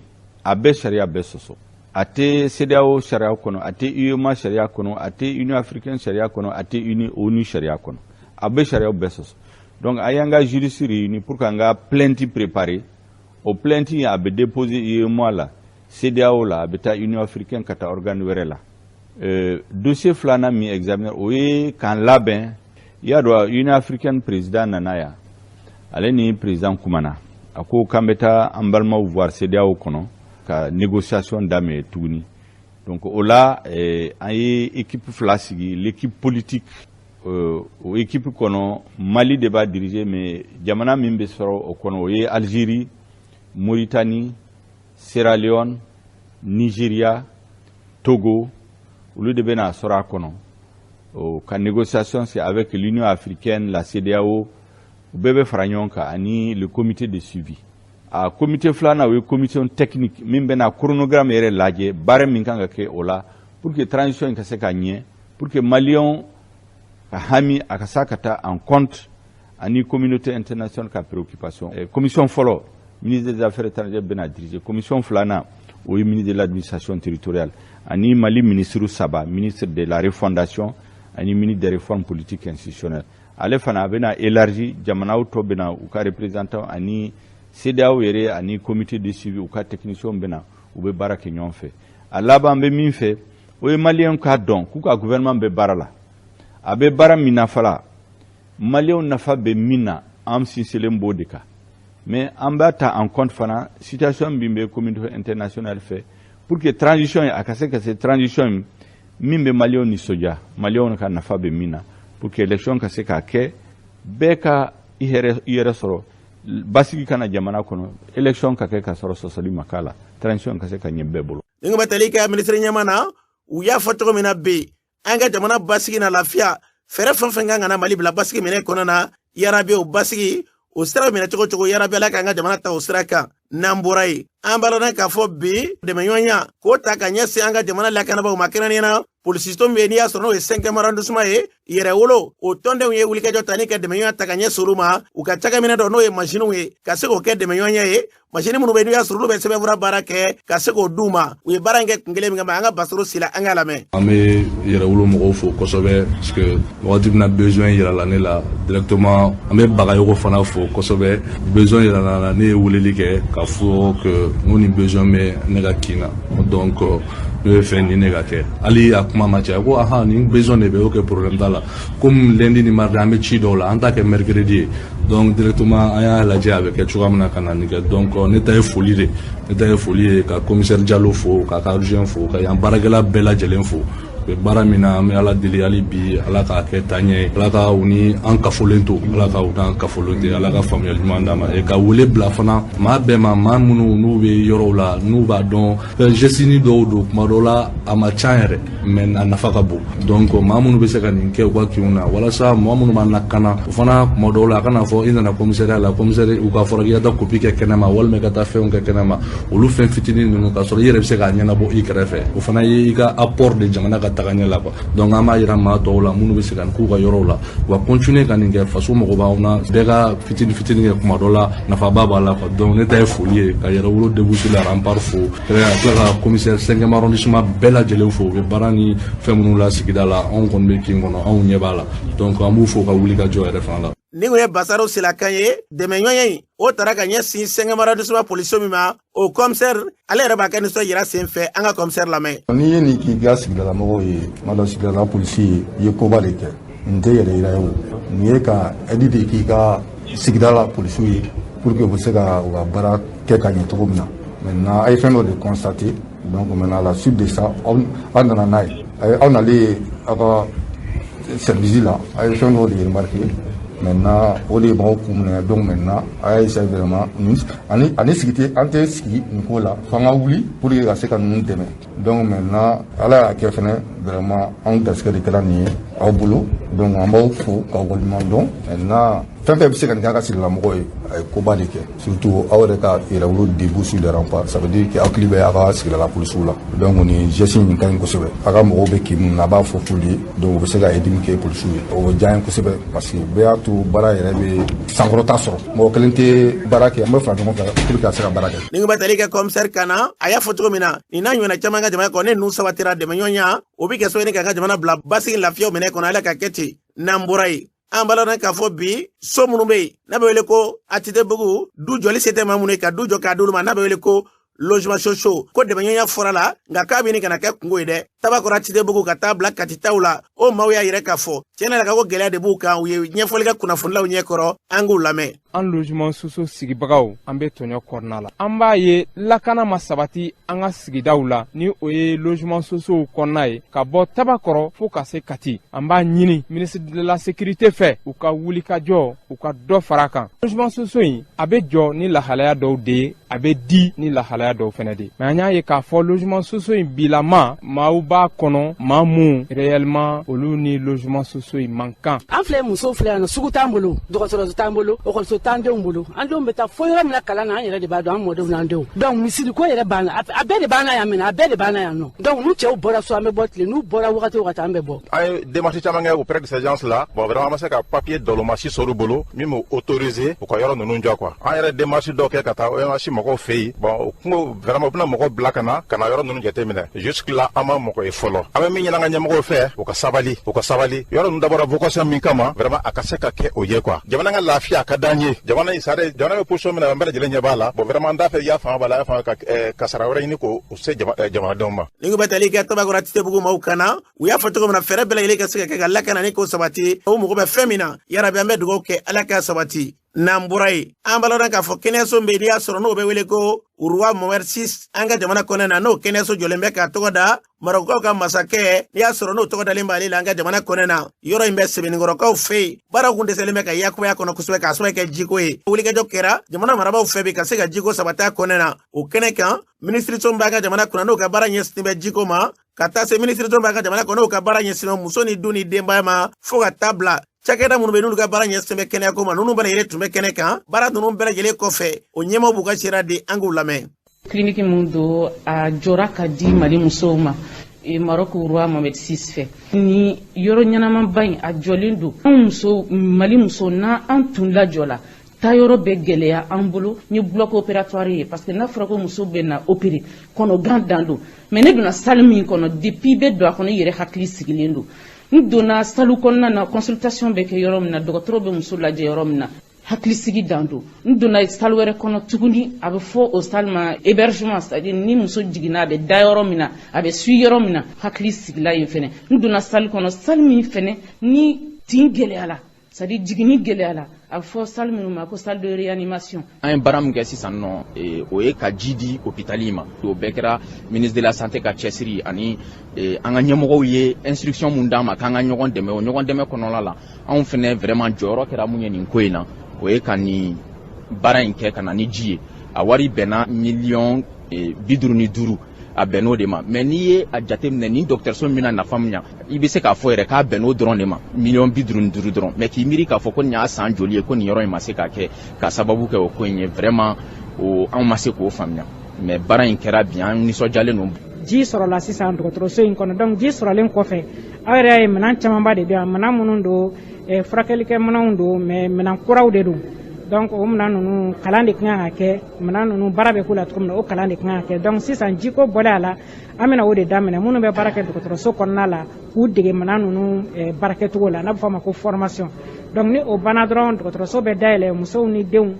a bɛ sariya bɛɛ sɔsɔ. A tɛ CEDEAO sariya kɔnɔ, a tɛ UEMOA sariya kɔnɔ, a tɛ Union africaine sariya kɔnɔ, a tɛ Uni ONU sariya kɔnɔ, a bɛ sariyaw bɛɛ sɔsɔ. Donc a y'an ka juriste réuni pour k'an ka plainte préparer. O plainte in, a bɛ déposer UEMOA la, CEDEAO la, a bɛ taa Union africaine, ka taa organe wɛrɛ la. Dossier filanan min examiner, o ye k'an labɛn. I y'a dɔn, Union africaine président nana yan, ale ni président kumana, a ko k'an bɛ taa an balimaw voir CEDEAO kɔnɔ ka négociation daminɛ tuguni. Donc o la, an ye équipe fila sigi. L'équipe politique, o équipe kɔnɔ, Mali de b'a diriger, mais jamana min bɛ sɔrɔ o kɔnɔ, o ye Algérie, Mauritanie, Sierra Leone, Nigeria, Togo, olu de bɛna sɔrɔ a kɔnɔ. O ka négociation, c'est avec l'Union africaine, la CEDEAO, u bɛɛ bɛ fara ɲɔgɔn kan, ani le comité de suivi. A comité filanan, o ye commission technique min bɛna chronogramme yɛrɛ lajɛ, baara min kan ka kɛ o la pour que transition in ka se ka ɲɛ, pour que maliyɛnw ka hami a ka se ka taa en compte, ani communauté internationale ka préoccupation. Commission fɔlɔ, ministre des Affaires étrangères bɛna diriger. Commission filanan, o ye ministre de l'Administration territoriale ani Mali ministre saba, ministre de la Refondation ani ministre des Réformes politiques institutionnelles. Ale fana, a bɛna élargi, jamanaw tɔ bɛna u ka représentant, ani CEDEAO yɛrɛ ani comité de suivi, u ka technicien bɛna, u bɛ baara kɛ ɲɔgɔn fɛ. A laban bɛ min fɛ, o ye maliyɛnw k'a dɔn k'u ka gouvernement bɛ baara la. A bɛ baara min na fana, maliyɛnw nafa bɛ min na, an sinsinlen b'o de kan. Mais an b'a ta en compte fana situation min bɛ communauté internationale fɛ, pour que transition in a ka se ka se transition in min bɛ maliyɛnw nisɔndiya, maliyɛnw ka nafa bɛ min na, pour que élection ka se k'a kɛ, bɛɛ ka I yɛrɛ sɔrɔ, basigi ka na jamana kɔnɔ, élection ka kɛ ka sɔrɔ sɔsɔli ma k'a la, transition ka se ka ɲɛ bɛɛ bolo. Ni bɛ tali kɛ minisiri ɲɛma na, u y'a fɔ cogo min na bi, an ka jamana basigi na lafiya, fɛɛrɛ fɛn fɛn kan ka na Mali bila basigi minɛ kɔnɔ na, yarabi o basigi o sira minɛ cogo cogo, yarabi Ala k'an ka jamana ta o sira kan. N'an bɔra yen, an b'a lɔn k'a fɔ bi dɛmɛɲɔgɔnya k'o ta ka ɲɛsin an ka jamana lakanabagaw ma, kɛrɛnkɛrɛnnenya la polisiso min bɛ yen, n'i y'a sɔrɔ n'o ye cinquième arrondissement ye, Yɛrɛwolo o tɔndenw ye wulikajɔ ta ni ka dɛmɛɲɔgɔnya ta ka ɲɛsin olu ma. U ka cakɛminɛ dɔ, n'o ye masiniw ye, ka se k'o kɛ dɛmɛɲɔgɔnya ye, masini minnu bɛ yen, n'u y'a sɔrɔ olu bɛ sɛbɛnfura baara kɛ, ka se k'o d'u ma. U ye baara in kɛ kun kelen min kama, an ka Basaro Sila, an k'a lamɛn. An bɛ Yɛrɛwolo mɔgɔw fo kosɛbɛ, parce que wagati min na besoin yirala ne la directement, an bɛ Bagayogo fana fo kosɛbɛ. Besoin yirala la, ne ye weleli kɛ k'a fɔ que n ko nin besoin bɛ ne ka kin na, donc ne bɛ fɛ nin de ka kɛ. Hali a kuma ma caya, ko ahan, nin besoin de bɛ, ok, problème t'a la. Comme lundi ni mardi an bɛ ci dɔw la, an t'a kɛ mercredi ye, donc directement an y'a lajɛ a bɛ kɛ cogoya min na ka na nin kɛ. Donc ne ta ye foli de, ne ta ye foli ye ka commissaire Jalo fo, k'a ka adjoint fo, ka yan baarakɛla bɛɛ lajɛlen fo. U bɛ baara min na, an bɛ Ala deli hali bi, Ala k'a kɛ taaɲɛ ye, Ala ka u ni an kafolen to, Ala ka u n'an kafolen to, Ala ka faamuyali ɲuman d'an ma. Ka wele bila fana maa bɛɛ ma, maa minnu n'u bɛ yɔrɔw la, n'u b'a dɔn fɛn geste dɔw don, kuma dɔw la a ma ca yɛrɛ, mais a nafa ka bon. Donc maa minnu bɛ se ka nin kɛ u ka kinw na, walasa mɔgɔ minnu b'an lakana, o fana kuma dɔw la a kana fɔ i nana commissariat la, commissaire u ka fɔra k'i ka taa copie kɛ kɛnɛma, walima i ka taa fɛnw kɛ kɛnɛma, olu fɛn fitinin ninnu, k'a sɔrɔ i yɛrɛ bɛ se k'a ɲɛnabɔ i kɛrɛfɛ, o fana ye i ka apport de jamana ka taga ɲɛ la quoi. Donc an b'a yira maa tɔw la minnu bɛ se ka nin k'u ka yɔrɔw la, u ka continuer ka nin kɛ. Faso mago b'anw na, bɛɛ ka fitinin fitinin kɛ, kuma dɔ la nafaba b'a la quoi. Donc ne ta ye foli ye ka Yɛrɛwolo debout sur les remparts fo, ka tila ka commissaire 5e arrondissement bɛɛ lajɛlen fo. U bɛ baara ni fɛn minnu la sigida la, anw kɔni bɛ kin kɔnɔ, anw ɲɛ b'a la, donc an b'u fo ka wuli ka jɔ yɛrɛ fana la. Ni kun ye Basaro Silakan ye. Dɛmɛɲɔgɔnya in o taara ka ɲɛsin cinquième arrondissement polisiso min ma, o commissaire ale yɛrɛ b'a kɛ nisɔn yira sen fɛ. An ka commissaire lamɛn. N'i ye nin k'i ka sigidalamɔgɔw ye, kuma dɔ sigidala polisi ye, i ye koba de kɛ. Nin tɛ yɛrɛ yira ye, o nin ye ka aide de k'i ka sigida la polisiw ye, pour que u bɛ se ka u ka baara kɛ ka ɲɛ cogo min na. Maintenant, a ye fɛn dɔ de constater, donc maintenant, à la suite de ça, aw nana n'a ye, aw nalen aw ka service la, a ye fɛn dɔw de remarqué. Maintenant, o de ye mɔgɔw kun minɛ. Donc maintenant, a y'a essayer vraiment ani sigi tɛ, an tɛ sigi nin ko la, f'an ka wuli pour que ka se ka ninnu dɛmɛ. Donc maintenant, Ala y'a kɛ fɛnɛ, vraiment anw garisɛgɛ de kɛra nin ye aw bolo. Donc an b'aw fo k'aw waleɲuman dɔn. Maintenant, fɛn fɛn bɛ se ka nin k'a ka sigilamɔgɔw ye, a ye koba de kɛ, surtout aw yɛrɛ ka Yɛrɛwolo debout sur les remparts, ça veut dire que aw hakili bɛ aw ka sigidala polisiw la. Donc nin geste in ka ɲi kosɛbɛ. Aw ka mɔgɔw bɛ kin minnu na, a b'a fɔ k'olu ye, donc u bɛ se ka aide min kɛ polisiw ye, o bɛ diya an ye kosɛbɛ, parce que bɛɛ y'a to baara yɛrɛ bɛ sankɔrɔta sɔrɔ. Mɔgɔ kelen tɛ baara kɛ, an bɛ fara ɲɔgɔn kan pour que ka se ka baara kɛ. Ni bɛ tali kɛ commissaire kan na, a y'a fɔ cogo min na, nin n'a ɲɔgɔnna caman ka jamana kɔnɔ, ne ninnu sabatira, dɛmɛɲɔgɔnya o bɛ kɛ sababu ye ka ka jamana bila basigi lafiyaw minɛ kɔnɔ. Ala ka kɛ ten. N'an bɔra yen, an b'a lɔn k'a fɔ bi so minnu bɛ yen, n'a bɛ wele ko ATT-bugu, du jɔli se tɛ maa minnu ye, ka du jɔ k'a d'olu ma, n'a bɛ wele ko logement sociaux, ko dɛmɛɲɔgɔnya fɔra la, nka k'a bɛ ɲini kana kɛ kungo ye dɛ. Tabakɔrɔ ATT-bugu ka taa bila Katitaw la, o maaw y'a yɛrɛ k'a fɔ tiɲɛ yɛrɛ ko gɛlɛya de b'u kan. U ye ɲɛfɔli kɛ kunnafonilaw ɲɛkɔrɔ, an k'u lamɛn. An logement sociaux sigibagaw, an bɛ tɔɲɔ kɔnɔna la. An b'a ye lakana ma sabati an ka sigidaw la, ni o ye logement sociaux kɔnɔna ye, ka bɔ Tabakɔrɔ fo ka se Kati. An b'a ɲini ministre de la Sécurité fɛ, u ka wuli ka jɔ, u ka dɔ fara kan. Logement sociaux in, a bɛ jɔ ni lahalaya dɔw de ye, a bɛ di ni lahalaya dɔw fɛnɛ de, mais an y'a ye k'a fɔ logement sociaux in bilama, maaw b'a kɔnɔ, maa mun réellement olu ni logement sociaux in man kan. An filɛ, musow filɛ yan nɔ, sugu t'an bolo, dɔgɔtɔrɔso t'an bolo, ekɔliso t'an denw bolo. An denw bɛ taa fo yɔrɔ min na kalan na, an yɛrɛ de b'a dɔn, an mɔdenw n'an denw. Donc misiri ko yɛrɛ banna, a bɛɛ de banna yan minɛ, a bɛɛ de banna yan nɔ. Donc n'u cɛw bɔra so, an bɛ bɔ tile, n'u bɔra wagati o wagati, an bɛ bɔ. An ye démarche caman kɛ auprès de ces gens là. Bon, vraiment, an ma se ka papier dɔlɔmasi sɔrɔ u bolo min b'u autoriser u ka yɔrɔ ninnu jɔ quoi. An yɛrɛ démarche dɔw kɛ ka taa ONH mɔgɔw fɛ yen. Bon, u kun vraiment u bɛna mɔgɔ bila ka na yɔrɔ ninnu jateminɛ. Jusque là, an ma mɔgɔ ye fɔlɔ. An bɛ min ɲini an ka ɲɛmɔgɔw fɛ, u ka sabali, u ka sabali. Yɔrɔ ninnu dabɔra vocation min kama, vraiment a ka se ka kɛ o ye quoi. Jamana ka lafiya a ka d'an ye. Jamana in sare, jamana bɛ position min na, an bɛɛ lajɛlen ɲɛ b'a la. Bon, vraiment, an t'a fɛ i y'a fanga b'a la, a y'a fanga ka kasara wɛrɛ ɲini k'o se jamanadenw ma. Ni bɛ tali kɛ Tabakɔrɔ ATT-bugu maaw kan na, u y'a fɔ cogo min na, fɛɛrɛ bɛɛ lajɛlen ka se ka kɛ ka lakana ni k'o sabati. O mago bɛ fɛn min na, yarabi, an bɛ dugawu kɛ, Ala k'a sabati. N'an bɔra yen, an b'a lɔn k'a fɔ kɛnɛyaso min bɛ yen, n'i y'a sɔrɔ n'o bɛ wele ko Roi Mohammed VI an ka jamana kɔnɔ na, n'o kɛnɛyaso jɔlen bɛ k'a tɔgɔ da Marɔkukaw ka masakɛ, n'i y'a sɔrɔ n'o tɔgɔ dalen b'ale la an ka jamana kɔnɔ na. Yɔrɔ in bɛ Sebeninkɔrɔkaw fɛ yen. Baaraw kun dɛsɛlen bɛ ka yakubaya kɔnɔ kosɛbɛ k'a sababu kɛ jiko ye. Wulikajɔ kɛra jamana marabaaw fɛ bi ka se ka jiko sabati a kɔnɔ na. O kɛnɛ kan, minisiriso min b'an ka jamana kunna n'o ka baara ɲɛsinnen bɛ jiko ma, ka taa se minisiriso min b'an ka jamana kɔnɔ n'o ka baara ɲɛsinnen bɛ muso ni du ni denbaya ma, fo ka taa bila cakɛda minnu bɛ n'olu ka baara ɲɛsinnen bɛ kɛnɛyako ma, ninnu bɛɛ lajɛlen tun bɛ kɛnɛ kan. Baara ninnu bɛɛ lajɛlen kɔfɛ, o ɲɛmaaw b'u ka seereya di, an k'u lamɛn. Clinique min don, a jɔra ka di Mali musow ma Maroc roi Mohamed VI fɛ. Ni yɔrɔ ɲɛnamaba in, a jɔlen don anw muso, Mali muso, n'an tun lajɔ la, taayɔrɔ bɛ gɛlɛya an bolo. N ye bloc opératoire ye, parce que n'a fɔra ko muso bɛ na opérer, kɔnɔgan dan don. Mais ne donna salle min kɔnɔ, depuis i bɛ don a kɔnɔ, i yɛrɛ hakili sigilen don. N donna salle kɔnɔna na, consultation bɛ kɛ yɔrɔ min na, dɔgɔtɔrɔ bɛ muso lajɛ yɔrɔ min na, hakilisigi dan don. N donna salle wɛrɛ kɔnɔ tuguni, a bɛ fɔ o salle ma hébergement, c'est à dire ni muso jiginna, a bɛ da yɔrɔ min na, a bɛ suit yɔrɔ min na, hakili sigila yen fɛnɛ. N donna salle kɔnɔ, salle min fɛnɛ ni tin gɛlɛyala, c'est à dire jiginni gɛlɛyala, a bɛ fɔ salle minnu ma ko salle de réanimation. An ye baara min kɛ sisan nɔ, o ye ka ji di hôpital ma. O bɛɛ kɛra ministre de la Santé ka cɛsiri ani an ka ɲɛmɔgɔw ye instruction mun d'an ma k'an ka ɲɔgɔn dɛmɛ. O ɲɔgɔn dɛmɛ kɔnɔna la, anw fɛnɛ vraiment jɔyɔrɔ kɛra mun ye nin ko in na, o ye ka nin baara in kɛ ka na ni ji ye. A wari bɛnna miliyɔn 55, a bɛnn'o de ma. Mais n'i ye a jateminɛ, nin dɔgɔtɔrɔso min bɛna nafa min ɲa, i bɛ se k'a fɔ yɛrɛ k'a bɛnn'o dɔrɔn de ma, miliyɔn 55 dɔrɔn. Mais k'i miiri k'a fɔ ko nin y'a san joli ye ko nin yɔrɔ in ma se ka kɛ ka sababu kɛ o ko in ye, vraiment o anw ma se k'o faamuya. Mais baara in kɛra bi, an nisɔndiyalen don. Ji sɔrɔla sisan dɔgɔtɔrɔso in kɔnɔ. Donc ji sɔrɔlen kɔfɛ, aw yɛrɛ y'a ye, minɛn camanba de bɛ yan, minɛn minnu don, furakɛlikɛ minɛnw don, mais minɛn kuraw de don. Donc o minɛn ninnu, kalan de kan ka kɛ minɛn ninnu baara bɛ k'u la cogo min na, o kalan de kan ka kɛ. Donc sisan jiko bɔlen a la, an bɛna o de daminɛ, minnu bɛ baara kɛ dɔgɔtɔrɔso kɔnɔna la, k'u dege minɛn ninnu baarakɛcogo la, n'a bɛ fɔ a ma ko formation. Donc ni o banna dɔrɔn, dɔgɔtɔrɔso bɛ dayɛlɛ, musow ni denw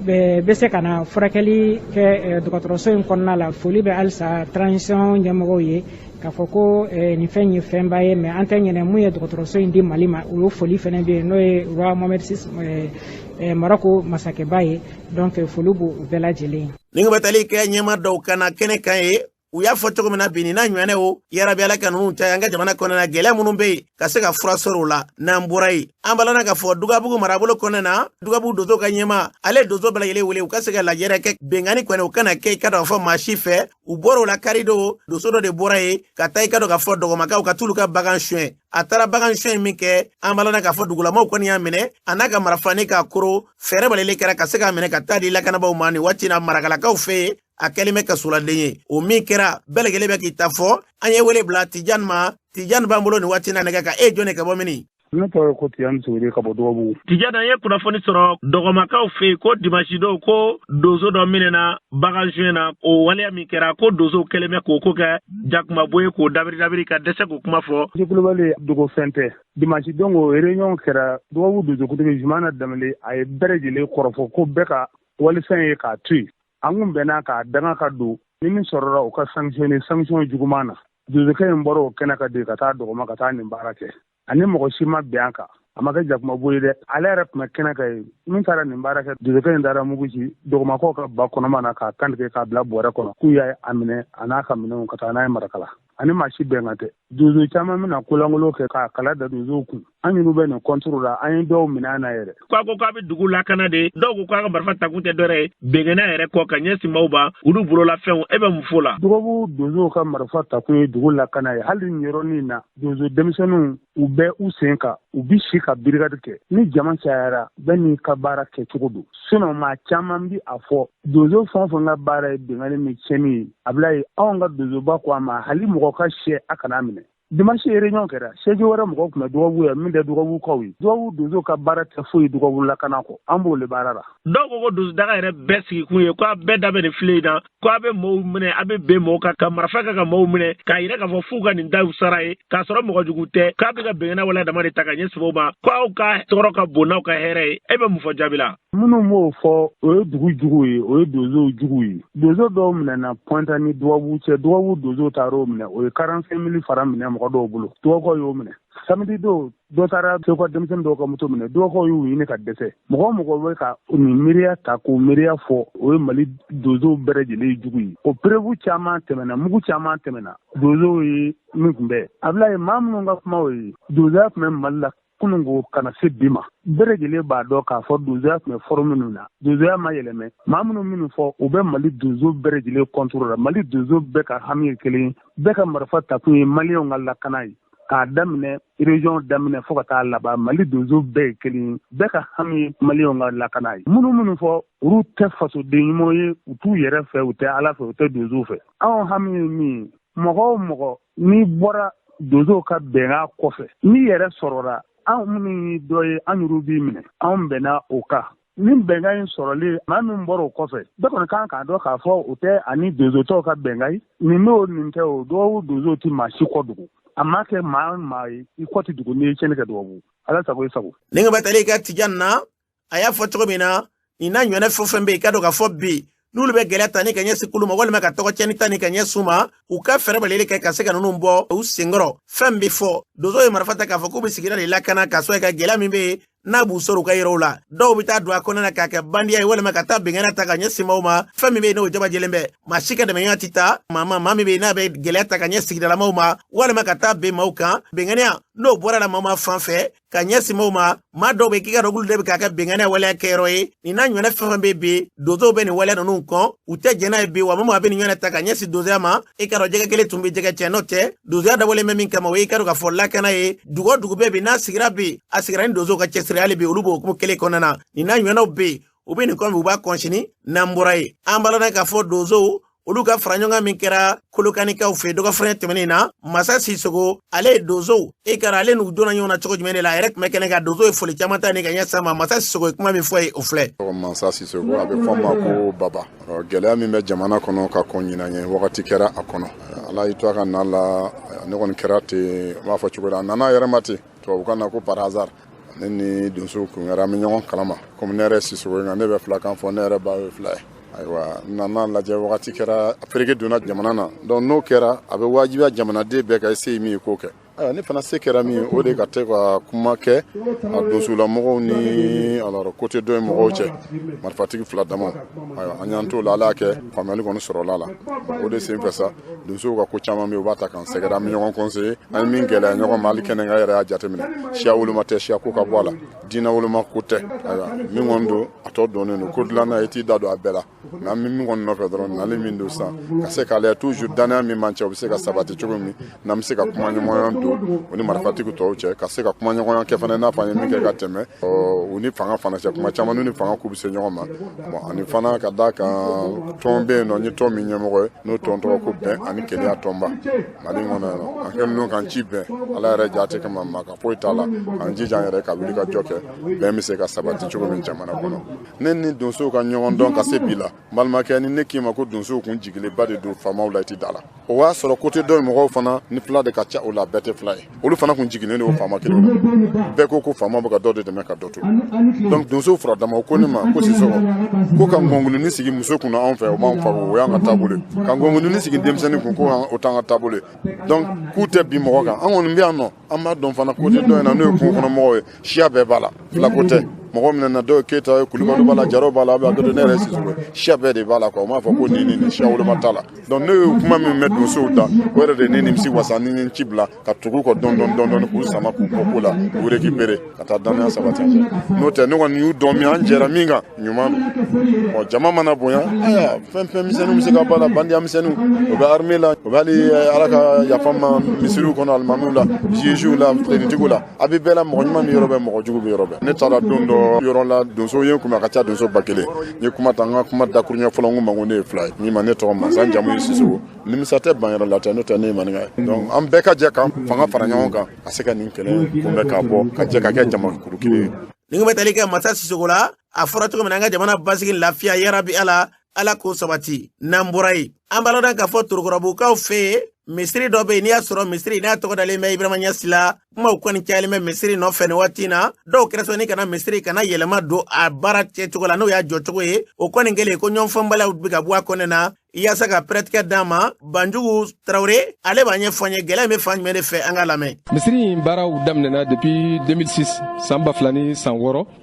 bɛ se ka na furakɛli kɛ dɔgɔtɔrɔso in kɔnɔna la. Foli bɛ halisa transition ɲɛmɔgɔw ye k'a fɔ ko nin fɛn ye fɛnba ye, mais an tɛ ɲinɛ mun ye dɔgɔtɔrɔso in di Mali ma, o foli fɛnɛ bɛ yen, n'o ye roi Mohamed VI, Maroc masakɛba ye. Donc foli b'u bɛɛ lajɛlen ye. Ni bɛ tali kɛ ɲɛma dɔw ka na kɛnɛ kan ye, u y'a fɔ cogo min na bi, nin n'a ɲɔgɔnɛ o yarabi, Ala ka ninnu caya an ka jamana kɔnɔna na, gɛlɛya minnu bɛ yen ka se ka fura sɔrɔ o la. N'an bɔra yen, an balana k'a fɔ Dugabugu marabolo kɔnɔna na, Dugabugu donso ka ɲɛma, ale donso bɛɛ lajɛlen wele u ka se ka lajɛrɛ kɛ, bɛnkanni kɔni o kana kɛ i ka dɔn fɔ maa si fɛ. U bɔra o la, kari don, donso dɔ de bɔra yen ka taa i ka dɔn k'a fɔ dɔgɔmakaw ka t'olu ka bagan suɲɛ. A taara bagan suɲɛ min kɛ, an balana k'a fɔ dugulamaw kɔni y'a minɛ, a n'a ka marifa ni k'a koro. Fɛɛrɛ balelen kɛra ka se k'a minɛ ka taa di lakanabaaw ma. Nin waati na, Marakalakaw fɛ yen, a kɛlen bɛ kasoladen ye. O min kɛra, bɛɛ lajɛlen bɛ k'i ta fɔ. An ye wele bila Tijani ma. Tijani b'an bolo nin waati na nɛgɛ kan. E jɔn de, ka bɔ mini? Ne tɔgɔ ye ko Tijani Sogore, ka bɔ Dɔgɔbugu. Tijani, an ye kunnafoni sɔrɔ dɔgɔmakaw fɛ yen ko dimasi don ko donso dɔ minɛna bagan suɲɛ na. O waleya min kɛra, ko donsow kɛlen bɛ k'o ko kɛ jakumabo ye, k'o dabiri dabiri ka dɛsɛ k'o kuma fɔ. Kulubali, dogo fɛn tɛ. Dimanche don o réunion kɛra Dɔgɔbugu donsokutigi Zumana Danbele, a ye bɛɛ lajɛlen kɔrɔfɔ ko bɛɛ ka walifɛn ye k'a to yen. An kun bɛnna k'a danga ka don ni min sɔrɔla, o ka sanctionner, sanction juguman na. Donsokɛ in bɔra o kɛnɛ ka de ka taa dɔgɔma ka taa nin baara kɛ, ani mɔgɔ si ma bɛn a kan. A ma kɛ jakumabo ye dɛ, ale yɛrɛ tun bɛ kɛnɛ kan ye. Min taara nin baara kɛ, donsokɛ in taara mugu ci dɔgɔmakaw ka ba kɔnɔma na k'a kantigɛ k'a bila bɔrɛ kɔnɔ, k'u y'a a minɛ a n'a ka minɛnw ka taa n'a ye Marakala. Ani maa si bɛnkan tɛ. Donso caman bɛna kolankolon kɛ k'a kala da donsow kun. An minnu bɛ nin contre la, an ye dɔw minɛ an na yɛrɛ. Ko a ko k'a bɛ dugu lakana de, dɔw ko k'a ka marifa takun tɛ dɔwɛrɛ ye bɛnkɛnɛ yɛrɛ kɔ ka ɲɛsin maaw ma, olu bololafɛnw. E bɛ mun fɔ o la? Dɔgɔbu donsow ka marifa takun ye dugu lakana ye. Hali nin yɔrɔnin na, donso denmisɛnninw, u bɛ u sen kan, u bi si ka brigade kɛ. Ni jama cayara, bɛɛ n'i ka baara kɛcogo don. Sinon maa caman bi a fɔ donso fɛn o fɛn ka baara ye bɛnkanni ni tiɲɛni ye, a bila ye. Anw ka donsoba ko a ma, hali mɔgɔ ka sɛ, a kana minɛ. Dimanche réunion kɛra, sɛji wɛrɛ mɔgɔw tun bɛ Dɔgɔbu yan min tɛ Dɔgɔbukaw ye. Dɔgɔbu donso ka baara tɛ foyi Dɔgɔbu lakana kɔ, an b'o le baara la. Dɔw ko ko donsodaga yɛrɛ bɛɛ sigikun ye ko a bɛɛ da bɛ nin file in na, ko a bɛ mɔɔw minɛ, a bɛ ben mɔɔw kan, ka marifa kɛ ka mɔɔw minɛ, k'a yira k'a fɔ f'u ka nin daw sara ye, k'a sɔrɔ mɔgɔ jugu tɛ, k'a bɛ ka bɛnkɛnɛ waleya dama de ta ka ɲɛsin o ma, ko aw ka tɔɔrɔ ka bon n'aw ka hɛrɛ ye. E bɛ mun fɔ jaabi la? Minnu b'o fɔ, o ye dugu jugu ye, o ye donsow jugu ye. Donso dɔw minɛna Pɔnta ni Dɔgɔbu cɛ, Dɔgɔbu donsow taar'o minɛ, o ye 45 mille francs minɛ. mɔgɔ dɔw bolo, dɔgɔkaw y'o minɛ. Samedi don, dɔ taara Segu ka denmisɛnnin dɔw ka moto minɛ, dɔgɔkaw y'u ɲini ka dɛsɛ. Mɔgɔ o mɔgɔ bɛ ka nin miiriya ta k'o miiriya fɔ, o ye Mali donsow bɛɛ lajɛlen jugu ye. O preuve caman tɛmɛna, mugu caman tɛmɛna, donsow ye min tun bɛ. Abulayi, maa minnu ka kuma o ye, donsoya tun bɛ Mali la kunun ko ka na se bi ma. Bɛɛ lajɛlen b'a dɔn k'a fɔ donsoya tun bɛ forme minnu na, donsoya ma yɛlɛmɛ. Maa minnu fɔ, u bɛ Mali donso bɛɛ lajɛlen contre la. Mali donso bɛɛ ka hami ye kelen ye, bɛɛ ka marifa takun ye maliyɛnw ka lakana ye. K'a daminɛ région daminɛ fo ka taa laban, Mali donso bɛɛ ye kelen ye, bɛɛ ka hami ye maliyɛnw ka lakana ye. Minnu fɔ, olu tɛ fasoden ɲumanw ye, u t'u yɛrɛ fɛ, u tɛ Ala fɛ, u tɛ donsow fɛ. Anw hami ye min ye, mɔgɔ o mɔgɔ n'i bɔra donsow ka bɛnkan kɔfɛ, n'i yɛrɛ sɔrɔla, anw minnu ye dɔ ye, an yɛrɛw b'i minɛ. Anw bɛnna o kan. Ni bɛnkan in sɔrɔli, maa min bɔra o kɔfɛ, bɛɛ kɔni kan k'a dɔn k'a fɔ o tɛ ani donsotɔw ka bɛnkan ye. Nin n'o nin tɛ, o dɔw donsow tɛ maa si kɔ dogo. A ma kɛ maa maa ye, i kɔ tɛ dogo n'i ye tiɲɛni kɛ dubabu. Ala sago i sago. Ni ka bɛ tali kɛ Tijani na, a y'a fɔ cogo min na, nin n'a ɲɔgɔnna fɛn o fɛn bɛ yen, i ka dɔn k'a fɔ bi n'olu bɛ gɛlɛya ta ni ka ɲɛsin kulu ma walima ka tɔgɔ tiɲɛni ta ni ka ɲɛsin u ma, u ka fɛɛrɛ balili kɛ ka se ka ninnu bɔ u senkɔrɔ. Fɛn bɛ fɔ, donso ye marifa ta k'a fɔ k'u bɛ sigida de lakana, k'a sɔrɔ ka gɛlɛya min bɛ yen n'a b'u sɔrɔ u ka yɔrɔw la. Dɔw bɛ taa don a kɔnɔna na k'a kɛ bandiya ye walima ka taa bɛnkanna ta ka ɲɛsin maaw ma. Fɛn min bɛ yen n'o jabajɛlen bɛ, maa si ka dɛmɛɲɔgɔn tɛ taa maa ma, maa min bɛ yen n'a bɛ gɛlɛya ta ka ɲɛ sigidalamaw ma walima ka taa ben maaw kan. Bɛnkanniya n'o bɔra la maa ma fan fɛ ka ɲɛsin maaw ma, maa dɔw bɛ k'i ka dɔn k'olu de bɛ k'a kɛ bɛnkanniya waleya kɛyɔrɔ ye. Nin n'a ɲɔgɔnna fɛn fɛn bɛ bi, donsow bɛ nin waleya ninnu kɔn, u tɛ jɛn n'a ye bi. Wa maa bɛ nin ɲɔgɔnna ta ka ɲɛsin donsoya ma, i ka dɔn jɛgɛ kelen tun bɛ jɛgɛ cɛ, n'o tɛ donsoya dabɔlen bɛ min kama, o ye i ka dɔn k'a fɔ lakana ye. Dugu o dugu bɛ bi n'a sigira bi, a sigira ni donsow ka cɛsiri, hali bi olu b'o hukumu kelen kɔnɔna na. Nin n'a ɲɔgɔnnaw bɛ yen, u bɛ nin kɔfɛ, u b'a kɔnsini. N'an bɔra yen, an b'a lajɛ k'a fɔ donsow olu ka fara ɲɔgɔn kan min kɛra Kolokanikaw fɛ dɔgɔfɛrɛn tɛmɛnen na. Masa Sisoko, ale ye donsow e kɛra, ale n'u donna ɲɔgɔn na cogo jumɛn de la, a yɛrɛ tun bɛ kɛnɛ kan. Donso ye foli caman ta ni ka ɲɛsin a ma. Masa Sisoko ye kuma min fɔ ye, o filɛ. Masa Sisoko, a bɛ fɔ ma ko Baba. Gɛlɛya min bɛ jamana kɔnɔ ka kɔn ɲinan ɲɛ, wagati kɛra a kɔnɔ. Ala y'i to a ka na la, ne kɔni kɛra ten, n b'a fɔ cogo di, a nana a yɛrɛ ma ten, tubabukan na ko par hasard. Ne ni donsow kun kɛra, an bɛ ɲɔgɔn kalama. Komi ne yɛrɛ Sisoko ye, nka ne bɛ filakan fɔ, ne yɛrɛ ba ye fila ye. Ayiwa, n nana lajɛ, wagati kɛra fereke donna jamana na. Donc n'o kɛra, a bɛ wajibiya jamanaden bɛɛ ka se min ye k'o kɛ. Ayiwa, ne fana se kɛra min ye, o de ka te ka kuma kɛ a donsolamɔgɔw ni alors côté dɔ in mɔgɔw cɛ, marifatigi fila dama. Ayiwa, an y'an t'o la, Ala y'a kɛ faamuyali kɔni sɔrɔla la. O de sen fɛ sa, donsow ka ko caman bɛ yen, u b'a ta k'an sɛgɛrɛ, an bɛ ɲɔgɔn conseiller, an ye min gɛlɛya ɲɔgɔn ma. Hali kɛnɛ kan yɛrɛ y'a jateminɛ, siya woloma tɛ, siya ko ka bɔ a la, diinɛ woloma ko tɛ. Ayiwa, min kɔni don, a tɔ dɔnnen don, ko dilanna i t'i da don a bɛɛ la. Mɛ an bɛ min kɔni nɔfɛ dɔrɔn, nali min don sisan, ka se k'a lajɛ toujours danaya min b'an cɛ, o bɛ se ka sabati cogo min n'an bɛ se ka kumaɲɔgɔnya don u ni marifatigi tɔw cɛ, ka se ka kumaɲɔgɔnya kɛ fana, i n'a fɔ an ye min kɛ ka tɛmɛ u ni fanga fana cɛ. Kuma caman n'u ni fanga k'u bɛ se ɲɔgɔn ma. Bon, ani fana ka d'a kan, tɔn bɛ yen nɔ, n ye tɔn min ɲɛmɔgɔ ye, n'o tɔn tɔgɔ ko Bɛn ani Kelenya tɔnba Mali kɔnɔ yan nɔ. An kɛlen don k'an ci bɛn Ala yɛrɛ jate kama, maa ka foyi t'a la, k'an jija an yɛrɛ ka wuli ka jɔ kɛ, bɛn bɛ se ka sabati cogo min jamana kɔnɔ. Ne ni donsow ka ɲɔgɔn dɔn ka se bi la, balimakɛ, ni ne k'i ma ko donsow kun jigilenba de don faamaw la, i ti da la. O y'a sɔrɔ côté dɔ in mɔgɔw fana ni fila de ka ca o la, bɛɛ tɛ fila ye, olu fana kun jiginnen don faama kelen la. Bɛɛ ko ko faama bɛ ka dɔ de dɛmɛ ka dɔ to. Donc donsow fura dama, o ko ne ma ko Sisɔkɔ, ko ka ngɔnguluni sigi muso kunna anw fɛ, o b'an fa, o y'an ka taabolo ye. Ka ngɔnguluni sigi denmisɛnnin kun, ko o t'an ka taabolo ye. Donc k'u tɛ bin mɔgɔ kan, an kɔni bɛ yan nɔ, an b'a dɔn fana côté dɔ in na, n'o ye kungo kɔnɔ mɔgɔw ye, siya bɛɛ b'a la, filako tɛ. Mɔgɔ min na, dɔw ye Keyita ye, Kulubali b'a la, Jaraw b'a la, a bɛ ne yɛrɛ Sisoko ye, siya bɛɛ de b'a la quoi. U m'a fɔ ko nin ni nin siya woloma t'a la. Donc ne ye kuma min mɛn donsow da, o yɛrɛ de ne nimisi wasa ni n ci bila ka tugu kɔ dɔɔni dɔɔni dɔɔni, k'u sama k'u bɔ ko la, k'u récupérer ka taa danaya sabati an cɛ. N'o tɛ, ne kɔni y'u dɔn min, an jɛra min kan, ɲuman don. Bon, jama mana bonya, ayiwa, fɛn fɛn misɛnninw bɛ se ka bɔ a la, bandiya misɛnninw, o bɛ armée la, o bɛ hali, Ala ka yafa ma, misiriw kɔnɔ, alimamiw la, jugew la, tenitigiw la, a bɛ bɛɛ la. Mɔgɔ ɲuman bɛ yɔrɔ bɛɛ, mɔgɔ jugu bɛ yɔrɔ bɛɛ. Ne taara don dɔ yɔrɔ la, donso ye kun, a ka ca donso 1000. N ye kuma ta, n ka kuma dakuruɲɛ fɔlɔ, n ko ma ko ne ye fila ye, min ma ne tɔgɔ Masa, n jamu ye Sisoko, nimisa tɛ ban yɔrɔ la tɛ, n'o tɛ ne ye maninka ye. Donc an bɛɛ ka jɛ kan fanga fara ɲɔgɔn kan ka se ka nin kɛlɛ kunbɛ, k'a bɔ ka jɛ ka kɛ jamakulu kelen ye. Ni bɛ tali kɛ Masa Sisoko la, a fɔra cogo min na, an ka jamana basigi, lafiya, yarabi Ala, Ala k'o sabati. N'an bɔra yen, an b'a lɔn k'a fɔ Torokɔrɔbukaw fɛ yen, misiri dɔ bɛ yen, n'i y'a sɔrɔ misiri n'a tɔgɔ dalen bɛ Ibrahima Ɲasi la. Kumaw kɔni cayalen bɛ misiri nɔfɛ nin waati in na. Dɔw kɛra sababu ni kana misiri kana yɛlɛma don a baara kɛcogo la, n'o y'a jɔcogo ye. O kɔni kɛlen ko ɲɔgɔnfɔnbaliyaw bɛ ka bɔ a kɔnɔ na. Yaasa ka pɛrɛtigɛ d'an ma, Banjugu Tarawele, ale b'a ɲɛfɔ an ye gɛlɛya in bɛ fan jumɛn de fɛ. An ka lamɛn. Misiri in baaraw daminɛna depuis 2006, san 2006.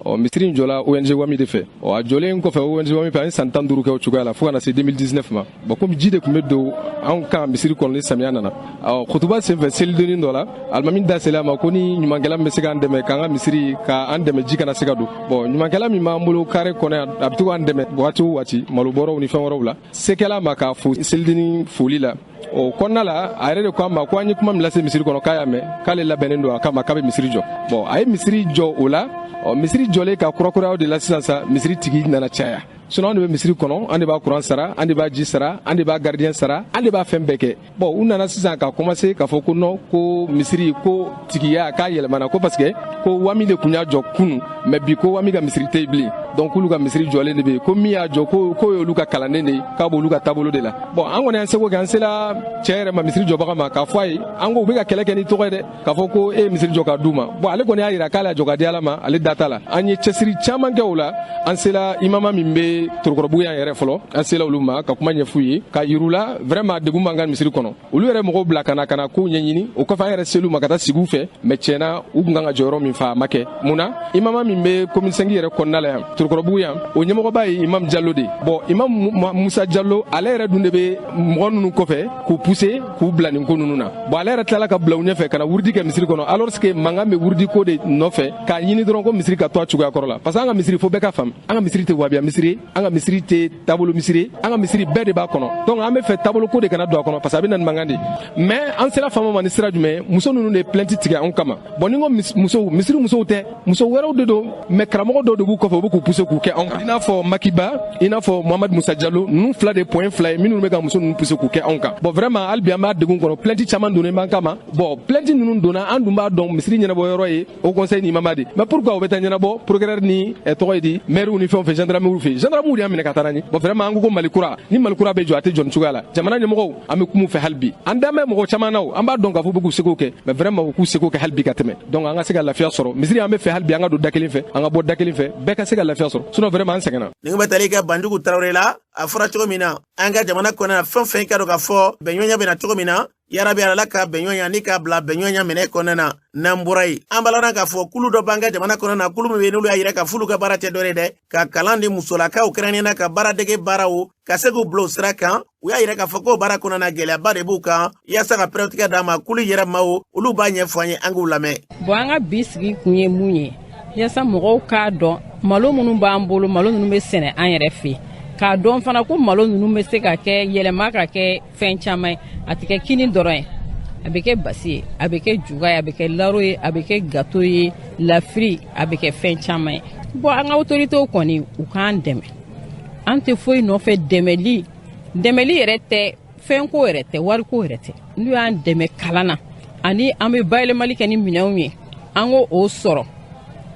Ɔ, misiri in jɔla ONG Wami de fɛ. Ɔ, a jɔlen kɔfɛ ONG Wami fɛ, an ye san 15 kɛ o cogoya la fo ka na se 2019 ma. Bon, komi ji de tun bɛ don anw kan misiri kɔnɔ ni samiya nana, ɔ, kutuba senfɛ, selidennin dɔ la, alimami da sela a ma ko ni ɲumankɛla min bɛ se k'an dɛmɛ k'an ka misiri k'an dɛmɛ ji kana se ka don. Bon, ɲumankɛla min b'an bolo carré kɔnɔ yan, a bɛ to k'an dɛmɛ waati o waati, malobɔrɔw ni fɛn wɛrɛw la, sekɛla ma k'a fo selidennin foli la. O kɔnɔna la, a yɛrɛ de ko an ma ko an ye kuma min lase misiri kɔnɔ, k'a y'a mɛn, k'ale labɛnnen don a kama, k'a bɛ misiri jɔ. Bon, a ye misiri jɔ o la. Ɔ, misiri jɔlen ka kurakurayaw de la sisan sa, misiri tigi nana caya. Sinon an de bɛ misiri kɔnɔ, an de b'a kuran sara, an de b'a ji sara, an de b'a gardien sara, an de b'a fɛn bɛɛ kɛ. Bon, u nana sisan ka commencer k'a fɔ ko non, ko misiri ko tigiya k'a yɛlɛmana, ko parce que ko Wami de tun y'a jɔ kunu, mais bi ko Wami ka misiri tɛ yen bilen. Donc k'olu ka misiri jɔlen de bɛ yen, ko min y'a jɔ, ko k'o y'olu ka kalanden de ye, k'a b'olu ka taabolo de la. Bon, an kɔni y'an seko kɛ, an sela cɛ yɛrɛ ma, misiri jɔbaga ma, k'a fɔ a ye, an ko u bɛ ka kɛlɛ kɛ ni tɔgɔ ye dɛ, k'a fɔ ko e ye misiri jɔ k'a d'u ma. Bon, ale kɔni y'a yira k'ale y'a jɔ ka di Ala ma, ale da t'a la. An ye cɛsiri caman kɛ o la. An sela imama min bɛ Torokɔrɔbugu yan yɛrɛ fɔlɔ, an sela olu ma ka kuma ɲɛf'u ye, ka yir'u la vraiment degun b'an ka misiri kɔnɔ. Olu yɛrɛ mɔgɔw bila ka na kow ɲɛɲini. O kɔfɛ, an yɛrɛ sel'u ma ka taa sigi u fɛ, mais tiɲɛna, u kun kan ka jɔyɔrɔ min fa, a ma kɛ. Mun na? Imama min bɛ commune 5 yɛrɛ kɔnɔna la yan, Torokɔrɔbugu yan, o ɲɛmɔgɔba ye imam Jalo de. Bon, imam Musa Jalo, ale yɛrɛ dun de bɛ mɔgɔ ninnu kɔfɛ k'u pousser k'u bila nin ko ninnu na. Bon, ale yɛrɛ tilala ka bila u ɲɛfɛ ka na wurudi kɛ misiri kɔnɔ, alors que mankan bɛ wurudi ko de nɔfɛ, k'a ɲini dɔrɔn ko misiri ka to a cogoya kɔrɔ la. Parce que an ka misiri, fo bɛɛ ka faamu, an ka misiri tɛ wabiya misiri ye, an ka misiri tɛ taabolo misiri ye, an ka misiri bɛɛ de b'a kɔnɔ. Donc an bɛ fɛ taabolo ko de kana don a kɔnɔ, parce que a bɛ na ni mankan de. Mais an sera faama ma ni sira jumɛn? Muso ninnu de ye plainte tigɛ anw kama. Bon, ni n ko musow, misiri musow tɛ, muso wɛrɛw de don, mais karamɔgɔ dɔw de b'u kɔfɛ, u bɛ k'u pousser k'u kɛ anw kan, i n'a fɔ Makiba, i n'a fɔ Mohamed Musa Jalo. Ninnu fila de point fila ye minnu bɛ ka muso ninnu pousser k'u kɛ anw kan. Bon, vraiment, hali bi an b'a degun kɔnɔ, plainte caman donnen b'an kama. Bon, plainte ninnu donna, an dun b'a dɔn misiri ɲɛnabɔ yɔrɔ ye haut conseil ni imama de. Mais pourquoi u bɛ taa ɲɛnabɔ procureur ni tɔgɔ ye di, maire ni fɛnw fɛ, gendarmerie fɛ? Gendarmerie de y'a minɛ ka taa n'a ye. Bon, vraiment, an ko ko Mali kura, ni Mali kura bɛ jɔ, a tɛ jɔ nin cogoya la. Jamana ɲɛmɔgɔw, an bɛ kuma u fɛ hali bi. An dan bɛ mɔgɔ caman na o, an b'a dɔn k'a fɔ u bɛ k'u seko kɛ, mais vraiment, u k'u seko kɛ hali bi ka tɛmɛ. Donc an ka se ka lafiya sɔrɔ misiri, an bɛ fɛ hali bi an ka don da kelen fɛ, an ka bɔ da kelen fɛ, bɛɛ ka se ka lafiya sɔrɔ. Sinon vraiment, an sɛgɛnna. Nin bɛ tali kɛ Banjugu Tarawele la. A fɔra cogo min na, an ka jamana kɔnɔ na, fɛn fɛn ka dɔn k'a fɔ bɛnɲɔgɔnya bɛna cogo min na, yarabi Ala ka bɛnɲɔgɔnya ni k'a bila bɛnɲɔgɔnya minɛ kɔnɔna na. N'an bɔra yen, an b'a k'a fɔ kulu dɔ b'an ka jamana kɔnɔ na, kulu min bɛ yen, n'olu y'a yira k'a f'olu ka baara tɛ dɔ ye dɛ, ka kalan di musolakaw, kɛrɛnkɛrɛnnenya ka baaradege baaraw, ka se k'u bila o sira kan. U y'a yira k'a fɔ k'o baara kɔnɔna na, gɛlɛyaba de b'u kan. Yaasa ka pɛrɛntigɛ d'a ma, kulu yɛrɛ maaw, olu b'a ɲɛfɔ an ye, an k'u lamɛn. Bon, an ka bi sigi kun ye mun ye? Yaasa mɔgɔw k'a dɔn malo minnu b'an bolo, malo ninnu bɛ sɛnɛ an yɛrɛ fɛ yen, k'a dɔn fana ko malo ninnu bɛ se ka kɛ yɛlɛma ka kɛ fɛn caman ye. A tɛ kɛ kini dɔrɔn ye, a bɛ kɛ basi ye, a bɛ kɛ juga ye, a bɛ kɛ laro ye, a bɛ kɛ gato ye, lafiri, a bɛ kɛ fɛn caman ye. Bon, an ka autorités kɔni, u k'an dɛmɛ. An tɛ foyi nɔfɛ dɛmɛli, dɛmɛli yɛrɛ tɛ, fɛnko yɛrɛ tɛ, wariko yɛrɛ tɛ. N'u y'an dɛmɛ kalan na, ani an bɛ bayɛlɛmali kɛ ni minɛnw ye, an k'o sɔrɔ,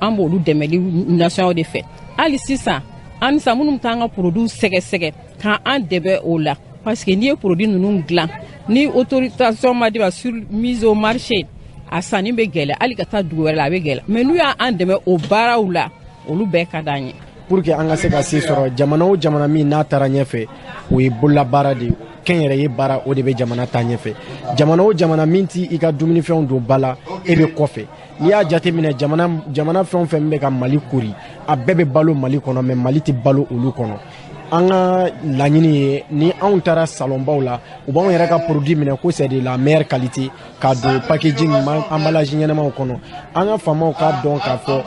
an b'olu dɛmɛli nasɔngɔ de fɛ. Hali sisan, an sisan minnu bɛ taa an ka produits sɛgɛsɛgɛ k'an dɛmɛ o la, parce que n'i ye produit ninnu dilan ni autorisation ma di ma sur mise au marché, a sanni bɛ gɛlɛya, hali ka taa dugu wɛrɛ la, a bɛ gɛlɛya. Mais n'u y'an dɛmɛ o baaraw la, olu bɛɛ ka d'an ye. Pour que an ka se ka se sɔrɔ, jamana o jamana min n'a taara ɲɛfɛ, o ye bololabaara de ye, kɛnyɛrɛye baara, o de bɛ jamana taa ɲɛfɛ. Jamana o jamana min t'i i ka dumunifɛnw don ba la, e bɛ kɔfɛ. N'i y'a jateminɛ, jamana jamana fɛn o fɛn bɛ ka Mali kori, a bɛɛ bɛ balo Mali kɔnɔ, mais Mali tɛ balo olu kɔnɔ. An ka laɲini ye, ni anw taara salonbaw la, u b'anw yɛrɛ ka produit minɛ ko c'est de la meilleure qualité, k'a don packaging, emballage ɲɛnamaw kɔnɔ. An ka faamaw k'a dɔn k'a fɔ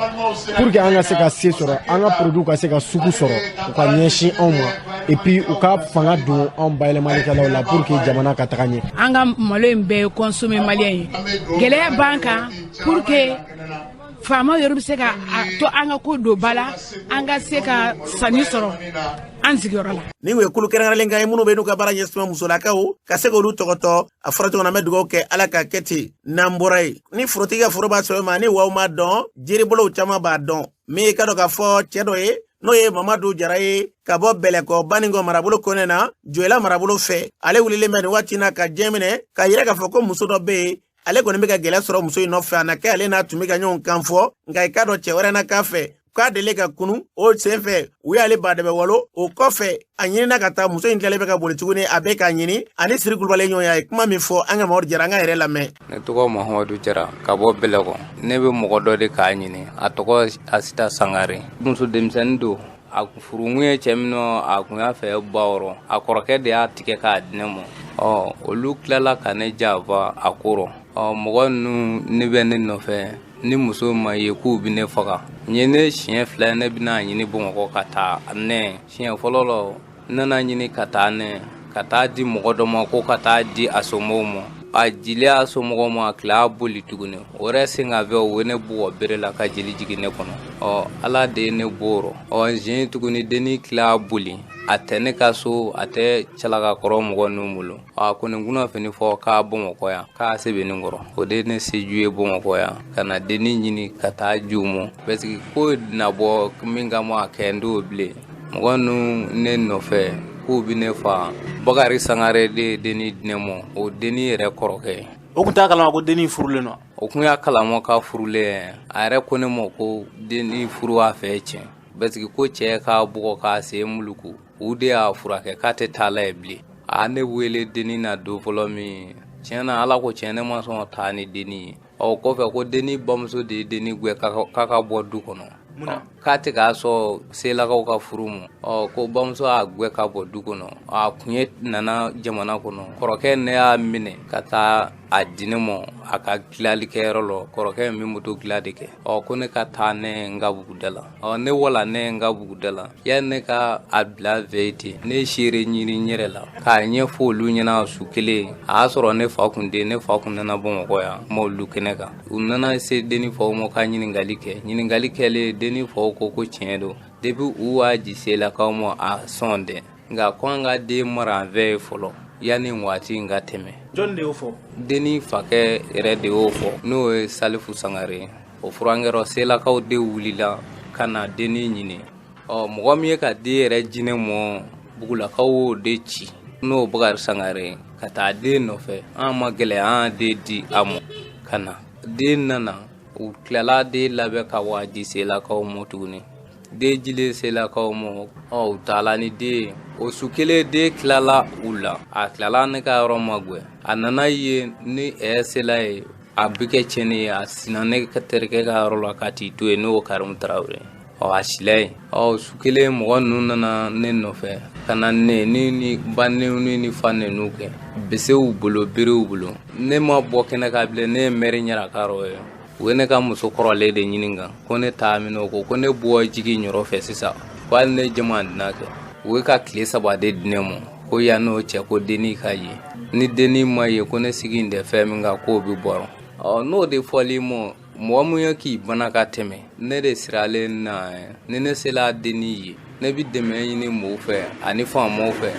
pour que an ka se ka se sɔrɔ, an ka produit ka se ka sugu sɔrɔ, u ka ɲɛsin anw ma, et puis u ka fanga don anw bayɛlɛmalikɛlaw la pour que jamana ka taga ɲɛ. An ka malo in bɛɛ ye consommer malien ye. Gɛlɛya b'an kan. Pour que faamaw yɛrɛ bɛ se ka a to an ka ko don ba la, an ka se ka sanni sɔrɔ an sigiyɔrɔ la. Nin kun ye kulu kɛrɛnkɛrɛnlen kan ye minnu bɛ n'u ka baara ɲɛsin musolakaw ka se k'olu tɔgɔtɔ. A fɔra cogo min na, an bɛ dugawu kɛ, Ala ka kɛ ten. N'an bɔra yen, ni forotigi ka foro b'a sɔrɔ ma ni waw m'a dɔn, jiribolow caman b'a dɔn. Min ye ka dɔn k'a fɔ cɛ dɔ ye, n'o ye Mamadu Jara ye, ka bɔ Bɛlɛkɔ Baninkɔ marabolo kɔnɛ na, Joyila marabolo fɛ, ale wulilen bɛ nin waati na ka diɲɛ minɛ k'a yira k'a fɔ ko muso dɔ bɛ yen, ale kɔni bɛ ka gɛlɛya sɔrɔ muso in nɔfɛ. A na kɛ ale n'a tun bɛ ka ɲɔgɔn kan fɔ, nka i k'a dɔn cɛ wɛrɛ na k'a fɛ. K'a deli ka kunu o senfɛ, u y'ale badɛbɛ walo. O kɔfɛ, a ɲinina ka taa. Muso in tilalen bɛ ka boli tuguni, a bɛ k'a ɲini. Ani Siri Kulubali ɲɔgɔn ye, a ye kuma min fɔ an ka Mamadu Jara, an ka yɛrɛ lamɛn. Ne tɔgɔ Mahamadu Jara, ka bɔ Bɛlɛkɔ. Ne bɛ mɔgɔ dɔ de k'a ɲini, a tɔgɔ Asita Sangare. Muso denmisɛnnin don. A furukun ye cɛ min, a kun y'a fɛ ba wɔrɔ, a kɔrɔkɛ de y'a tigɛ k'a di ne ma. Ɔ, olu tilala ka ne janfa a ko. Ɔ, mɔgɔ ninnu ne bɛ ne nɔfɛ, ni muso ma ye k'u bɛ ne faga. N ye ne siɲɛ 2, ne bɛna ɲini Bamakɔ ka taa ne. Siɲɛ fɔlɔ la, n nana ɲini ka taa ne ka taa di mɔgɔ dɔ ma, ko ka taa di a somɔgɔw ma. A jili a somɔgɔw ma, a tila a boli tuguni. O yɛrɛ sen ka fɛ, o ye ne bugɔ bere la ka jeli jigin ne kɔnɔ. Ɔ, Ala de ye ne bɔ. Ɔ, zen tuguni, denni tila a boli, a tɛ ne ka so, a tɛ Calakakɔrɔ mɔgɔ ninnu bolo. A kɔni kunnafoni fɔ k'a Bamakɔ yan, k'a sɛbɛnni kɔrɔ. O de ye ne seju ye Bamakɔ yan, ka na denni ɲini ka taa ju ma, parce que ko na bɔ min kama a kɛ n t'o bilen. Mɔgɔ ninnu ne nɔfɛ k'u bɛ ne fa. Bakari Sangare de ye denni di ne ma, o denni yɛrɛ kɔrɔkɛ. O tun t'a kalama ko denni furulen don? O tun y'a kalama k'a furulen. A yɛrɛ ko ne ma ko denni furu a fɛ tiɲɛ, parce que ko cɛ k'a bugɔ k'a sen muluku, u de y'a furakɛ, k'a tɛ taa la ye bilen. A ne wele denni na don fɔlɔ min, tiɲɛ na, Ala ko tiɲɛ, ne ma sɔn taa ni denni ye. Ɔ, kɔfɛ ko denni bamuso de ye denni gɛn k'a ka bɔ du kɔnɔ, k'a tɛ k'a sɔn selakaw ka furu ma. Ɔ, ko bamuso y'a gɛn ka bɔ du kɔnɔ. A kun ye nana jamana kɔnɔ. Kɔrɔkɛ ne y'a minɛ ka taa a di ne ma a ka dilanlikɛyɔrɔ la. Kɔrɔkɛ min moto dilan de kɛ. Ɔ, ko ne ka taa ne n ka buguda la. Ɔ, ne wala ne n ka buguda la, yanni ne ka a bila vɛ ten, ne ye seere ɲini n yɛrɛ la k'a ɲɛfɔ olu ɲɛna. Su kelen, a y'a sɔrɔ ne fa kun den, ne fa kun nana Bamakɔ yan mɔlu kɛnɛ kan. U nana se denni faw ma ka ɲininkali kɛ. Ɲininkali kɛlen, denni faw ko ko tiɲɛ don, depuis u y'a ji selakaw ma, a sɔn dɛ, nka ko an ka den mara an fɛ fɔlɔ yanni waati in ka tɛmɛ. Jɔn de y'o fɔ? Denni fakɛ yɛrɛ de y'o fɔ, n'o ye Salifu Sangare ye. O furankɛrɔ, selakaw de wulila ka na denni ɲini. Ɔ, mɔgɔ min ye ka den yɛrɛ jinɛ mɔ, bugulakaw y'o de ci, n'o Bakari Sangare ye, ka taa den nɔfɛ. An ma gɛlɛya, an den di a ma ka na. Den nana, u tilala den labɛn ka waa di selakaw ma tuguni. Den jilen selakaw ma, ɔ, u taala ni den ye. O su kelen, den tilala u la, a tilala ne ka yɔrɔ ma gwɛ. A nana ye ni sela ye, a bɛ kɛ tiɲɛni ye. A sinna ne terikɛ ka yɔrɔ la ka t'i to yen, n'o Karimu Tarawele. Ɔ, a sila yen. Ɔ, su kelen, mɔgɔ ninnu nana ne nɔfɛ ka na ne ni ba nɛni ni fa nɛniw kɛ, besew bolo, berew bolo. Ne ma bɔ kɛnɛ kan bilen. Ne ye mɛri ɲarakarɔ ye. U ye ne ka muso kɔrɔlen de ɲini kan ko ne taa minɛ. O ko ko ne bɔ jigi ɲɔrɔ fɛ sisan, ko hali ne jama dina kɛ. U ye ka tile 3 de di ne ma, ko yan n'o cɛ, ko denni ka ye, ni denni ma ye, ko ne sigi in tɛ fɛn min kan, k'o bɛ bɔrɔ. Ɔ, n'o de fɔli ma, mɔgɔ min ye k'i bana ka tɛmɛ, ne de siralen na. Ni ne sela denni ye, ne bɛ dɛmɛ ɲini mɔgɔw fɛ ani faamaw fɛ,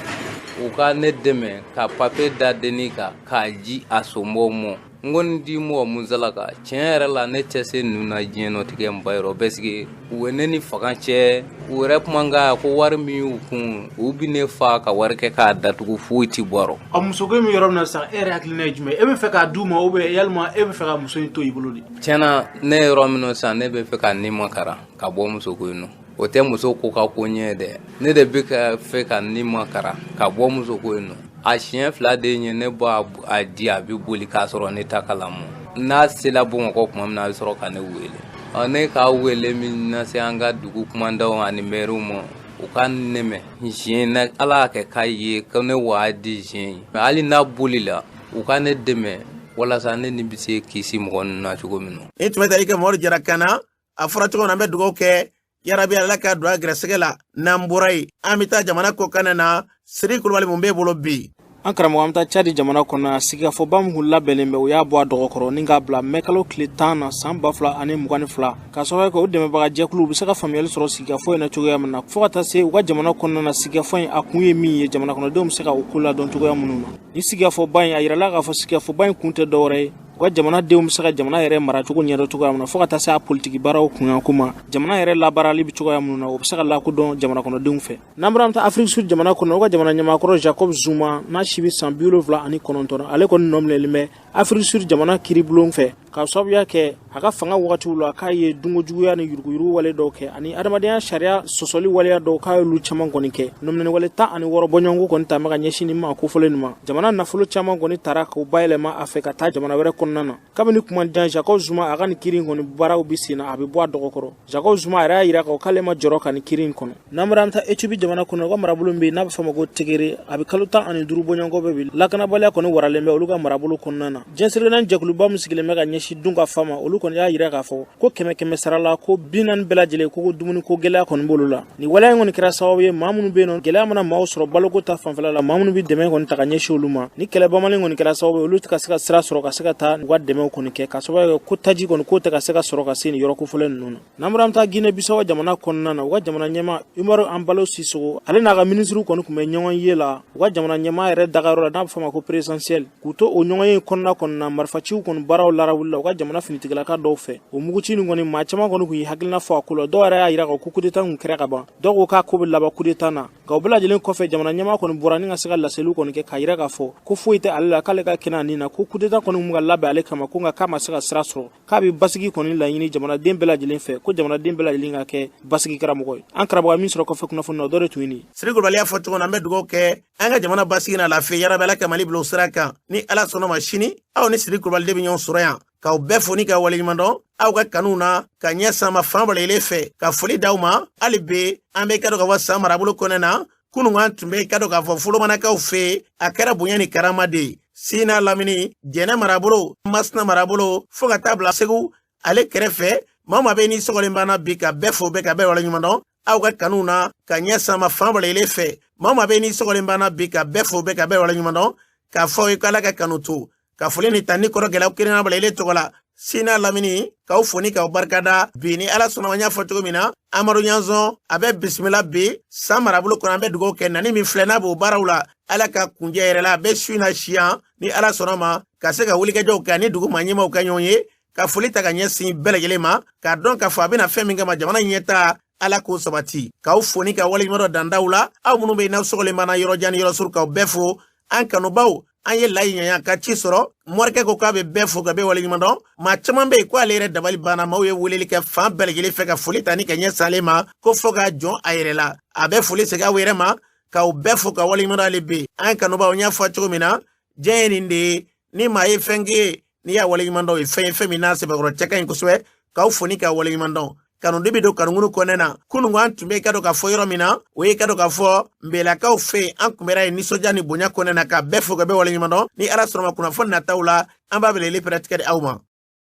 u ka ne dɛmɛ ka papiye da denni kan k'a ji a somɔgɔw ma. N kɔni di mɔgɔ musalaka, tiɲɛ yɛrɛ la, ne tɛ se ninnu na diɲɛ nɔtigɛ n ba yɔrɔ, parce que u ye ne ni faga cɛ. U yɛrɛ kuma kan ko wari min y'u kun, u bɛ ne fa ka wari kɛ k'a datugu, foyi ti bɔ a. Ɔ, musoko in bɛ yɔrɔ min na sisan, e yɛrɛ hakilina ye jumɛn ye? E bɛ fɛ k'a d'u ma, ou bien yalima e bɛ fɛ ka muso in to i bolo de? Tiɲɛna, ne ye yɔrɔ min na sisan, ne bɛ fɛ ka ni makara ka bɔ musoko in nɔ. O tɛ muso ko ka ko ɲɛ dɛ. Ne de bɛ ka fɛ ka ni makara ka bɔ musoko in nɔ. A siɲɛ 2 de ye ne bɔ a di, a bɛ boli k'a sɔrɔ ne ta kalama. N'a sela Bamakɔ tuma min na, a bɛ sɔrɔ ka ne wele. Ɔ, ne k'a wele min na se an ka dugu kumandaw ani mɛriw ma, u ka nɛmɛ siɲɛ, Ala y'a kɛ k'a ye ko ne waa di siɲɛ ye. Hali n'a bolila, u ka ne dɛmɛ walasa ne ni bɛ se kisi mɔgɔ ninnu na cogo min na. Ni tun bɛ tali kɛ Mamadu Jara kan na, a fɔra cogo min na, an bɛ dugawu kɛ yarabi, Ala ka don a gɛrɛsɛgɛ la. N'an bɔra yen, an bɛ taa jamana kɔkan na. Siri Kulubali, mun b'e bolo bi? An karamɔgɔ, an bɛ taa Cadi jamana kɔnɔ. Sigikafɔba min kun labɛnnen bɛ, o y'a bɔ a dɔgɔkɔrɔ ni k'a bila mɛkalo tile 10 na san 2022, k'a sababu kɛ o dɛmɛbaga jɛkuluw bɛ se ka faamuyali sɔrɔ sigikafɔ in na cogoya min na, fo ka taa se u ka jamana kɔnɔna na, sigikafɔ in a kun ye min ye, jamana kɔnɔdenw bɛ se ka o ko ladɔn cogoya minnu na. Ni sigikafɔba in, a yirala k'a fɔ sigikafɔba in kun tɛ dɔwɛrɛ ye, u ka jamanadenw bɛ se ka jamana yɛrɛ maracogo ɲɛdɔn cogoya min na, fo ka taa se a politiki baaraw kunyanko ma, jamana yɛrɛ labaarali bɛ cogoya minnu na, o bɛ se ka lakodɔn jamana kɔnɔdenw fɛ. N'an bɔra, an bɛ taa Afrique Sud jamana kɔnɔ. U ka jamana ɲɛmaakɔrɔ Jacob Zuma, n'a si bɛ san 79, ale kɔni nɔ minɛlen bɛ. Afrique du Sud jamana kiiribulon fɛ, k'a sababuya kɛ a ka fanga wagatiw la, k'a ye dunkojuguya ni yuruguyurugu wale dɔw kɛ ani adamadenya sariya sɔsɔli waleya dɔw, k'a y'olu caman kɔni kɛ. Nɔminɛni wale 16 bɔɲɔgɔnko kɔni ta bɛ ka ɲɛsin nin maa kofɔlen nin ma. Jamana nafolo caman kɔni tara k'o bayɛlɛma a fɛ ka taa jamana wɛrɛ kɔnɔna na. Kabini kuma jan, Jacob Zuma a ka nin kiiri in kɔni baaraw bɛ sen na, a bɛ bɔ a dɔgɔkɔrɔ. Jacob Zuma a yɛrɛ y'a yira k'a k'ale ma jɔrɔ ka nin kiiri in kɔnɔ. N'an bɔra, an bɛ taa Ethiopie jamana kɔnɔ. U ka marabolo min bɛ yen n'a bɛ fɔ a ma ko Tigray, a bɛ kalo 15 bɔɲɔgɔnko bɛ bi, lakanabaliya kɔni waralen bɛ olu ka marabolo kɔnɔna na. Diɲɛ seleke jɛkuluba min sigilen bɛ ka ɲɛsin dunkafa ma, olu kɔni y'a yira k'a fɔ ko kɛmɛ kɛmɛ sara la, ko 40 bɛɛ lajɛlen ko dumuniko gɛlɛya kɔni b'olu la. Nin waleya in kɔni kɛra sababu ye, maa minnu bɛ yen nɔ, gɛlɛya mana maaw sɔrɔ baloko ta fanfɛla la, maa minnu bɛ dɛmɛ kɔni ta ka ɲɛsin olu ma, ni kɛlɛ banbali kɔni kɛra sababu ye, olu tɛ ka se ka sira sɔrɔ ka se ka taa u ka dɛmɛw kɔni kɛ, ka sababu kɛ ko taji kɔni k'o tɛ ka se ka sɔrɔ ka se nin yɔrɔ kofɔlen ninnu na. N'an bɔra, an bɛ taa Guinée Bissau jamana kɔnɔna na. U ka jamana ɲɛmaa Umaro Embaló Sissoco, ale n'a ka minisiriw kɔni tun bɛ ɲɔgɔn ye la u ka jamana ɲɛmaa yɛrɛ dagayɔrɔ la n'a bɛ fɔ a ma ko présidentielle. K'u to o ɲɔgɔn ye kɔnɔna, marifaciw kɔni baaraw larawulila u ka jamana finitigilaka dɔw fɛ. O muguci nin kɔni, maa caman kɔni tun ye hakilina fɔ a ko la. Dɔw yɛrɛ y'a yira ko coup d'état kun kɛra ka ban, dɔw ko k'a ko bɛ laban coup d'état na. Nka o bɛɛ lajɛlen kɔfɛ, jamana ɲɛmaa kɔni bɔra ni ka se ka laseliw kɔni kɛ k'a yira k'a fɔ ko foyi tɛ ale la, k'ale ka kɛnɛ a nin na, ko coup d'état kɔni mun ka labɛn ale kama, ko nka k'a ma se ka sira sɔrɔ, k'a bɛ basigi kɔni laɲini jamanaden bɛɛ lajɛlen fɛ, ko jamanaden bɛɛ lajɛlen ka kɛ basigi karamɔgɔ ye. An karamɔgɔ min sɔrɔ kɔfɛ kunnafoni na, o dɔ de tun ye nin. Siri Kulubali y'a fɔ cogo min na, an bɛ dugawu kɛ an ka jamana basigi n'a lafiya yarabi. Ala ka Mali bila o sira kan. Ni Ala sɔnna ma, sini aw ni Siri Kulubali de bɛ ɲɔgɔn sɔrɔ yan, k'aw bɛɛ fo ni ka waleɲuman dɔn aw ka kanu na ka ɲɛ sama fan balele fɛ, ka foli d'aw ma. Hali bi an bɛ ka dɔn k'a fɔ San marabolo kɔnɛ na, kunun an tun bɛ ka dɔn k'a fɔ Folomanakaw fɛ yen, a kɛra bonya ni karama de ye. Sina lamini, Jɛnɛ marabolo, Masina marabolo, fo ka taa bila Segu ale kɛrɛfɛ, maa o maa bɛ ni sɔgɔlen banna bi, ka bɛɛ fo, bɛɛ ka bɛɛ waleɲuman dɔn aw ka kanu na ka ɲɛ sama fan balele fɛ. Maa o maa bɛ ni sɔgɔlen banna bi, ka bɛɛ fo, bɛɛ ka bɛɛ waleɲuman dɔn, k'a fɔ aw ye ko Ala ka kanu to ka foli ni ta ni kɔrɔ gɛlɛya kelen balele tɔgɔ la. Sina lamini, k'aw fo ni k'aw barikada bi. Ni Ala sɔnna, an y'a fɔ cogo min na, Amadu Ɲanzɔn a bɛ bisimila bi San marabolo kɔnɔ. An bɛ dugawu kɛ nani min filɛ n'a b'o baaraw la, Ala ka kunjɛ yɛrɛ la. A bɛ su in na siyan, ni Ala sɔnna ma, ka se ka wulikajɔw kɛ ani dugu maa ɲɛmaaw ka ɲɔgɔn ye, ka foli ta ka ɲɛsin bɛɛ lajɛlen ma, k'a dɔn k'a fɔ a bɛna fɛn min kama jamana ɲɛta, Ala k'o sabati. K'aw fo ni ka waleɲuman dɔ dandaw la, aw minnu bɛ yen n'aw sɔgɔlen banna yɔrɔ jan ni yɔrɔ surun, k'aw bɛɛ fo. An kanubaw, an ye layi ɲaɲa ka ci sɔrɔ. Morikɛ ko k'a bɛ bɛɛ fo ka bɛɛ waleɲuman dɔn. Maa caman bɛ yen ko ale yɛrɛ dabali banna, maaw ye weleli kɛ fan bɛɛ lajɛlen fɛ ka foli ta ni ka ɲɛ sale ma, ko fo k'a jɔn a yɛrɛ la. A bɛ foli segin aw yɛrɛ ma, k'aw bɛɛ fo ka waleɲuman dɔn. Ale bɛ an kanubaw, n y'a fɔ cogo min na, diɲɛ ye nin de ye. Ni maa ye fɛn k'e ye, n'i y'a waleɲuman dɔn, o ye fɛn ye, fɛn min n'a sɛbɛkɔrɔ cɛ ka ɲi kosɛbɛ. K'aw fo ni ka waleɲuman dɔn. Kanu de bɛ don kanunkunu kɔnɛ na. Kunun an tun bɛ ka dɔn k'a fɔ yɔrɔ min na, o ye ka dɔn k'a fɔ nbelakaw fɛ yen. An kun bɛra yen nisɔndiya ni bonya kɔnɛ na, ka bɛɛ fo ka bɛɛ waleɲuman dɔn. Ni Ala sɔnna ma, kunnafoni nataw la, an b'a weleli pɛrɛtigɛ di aw ma.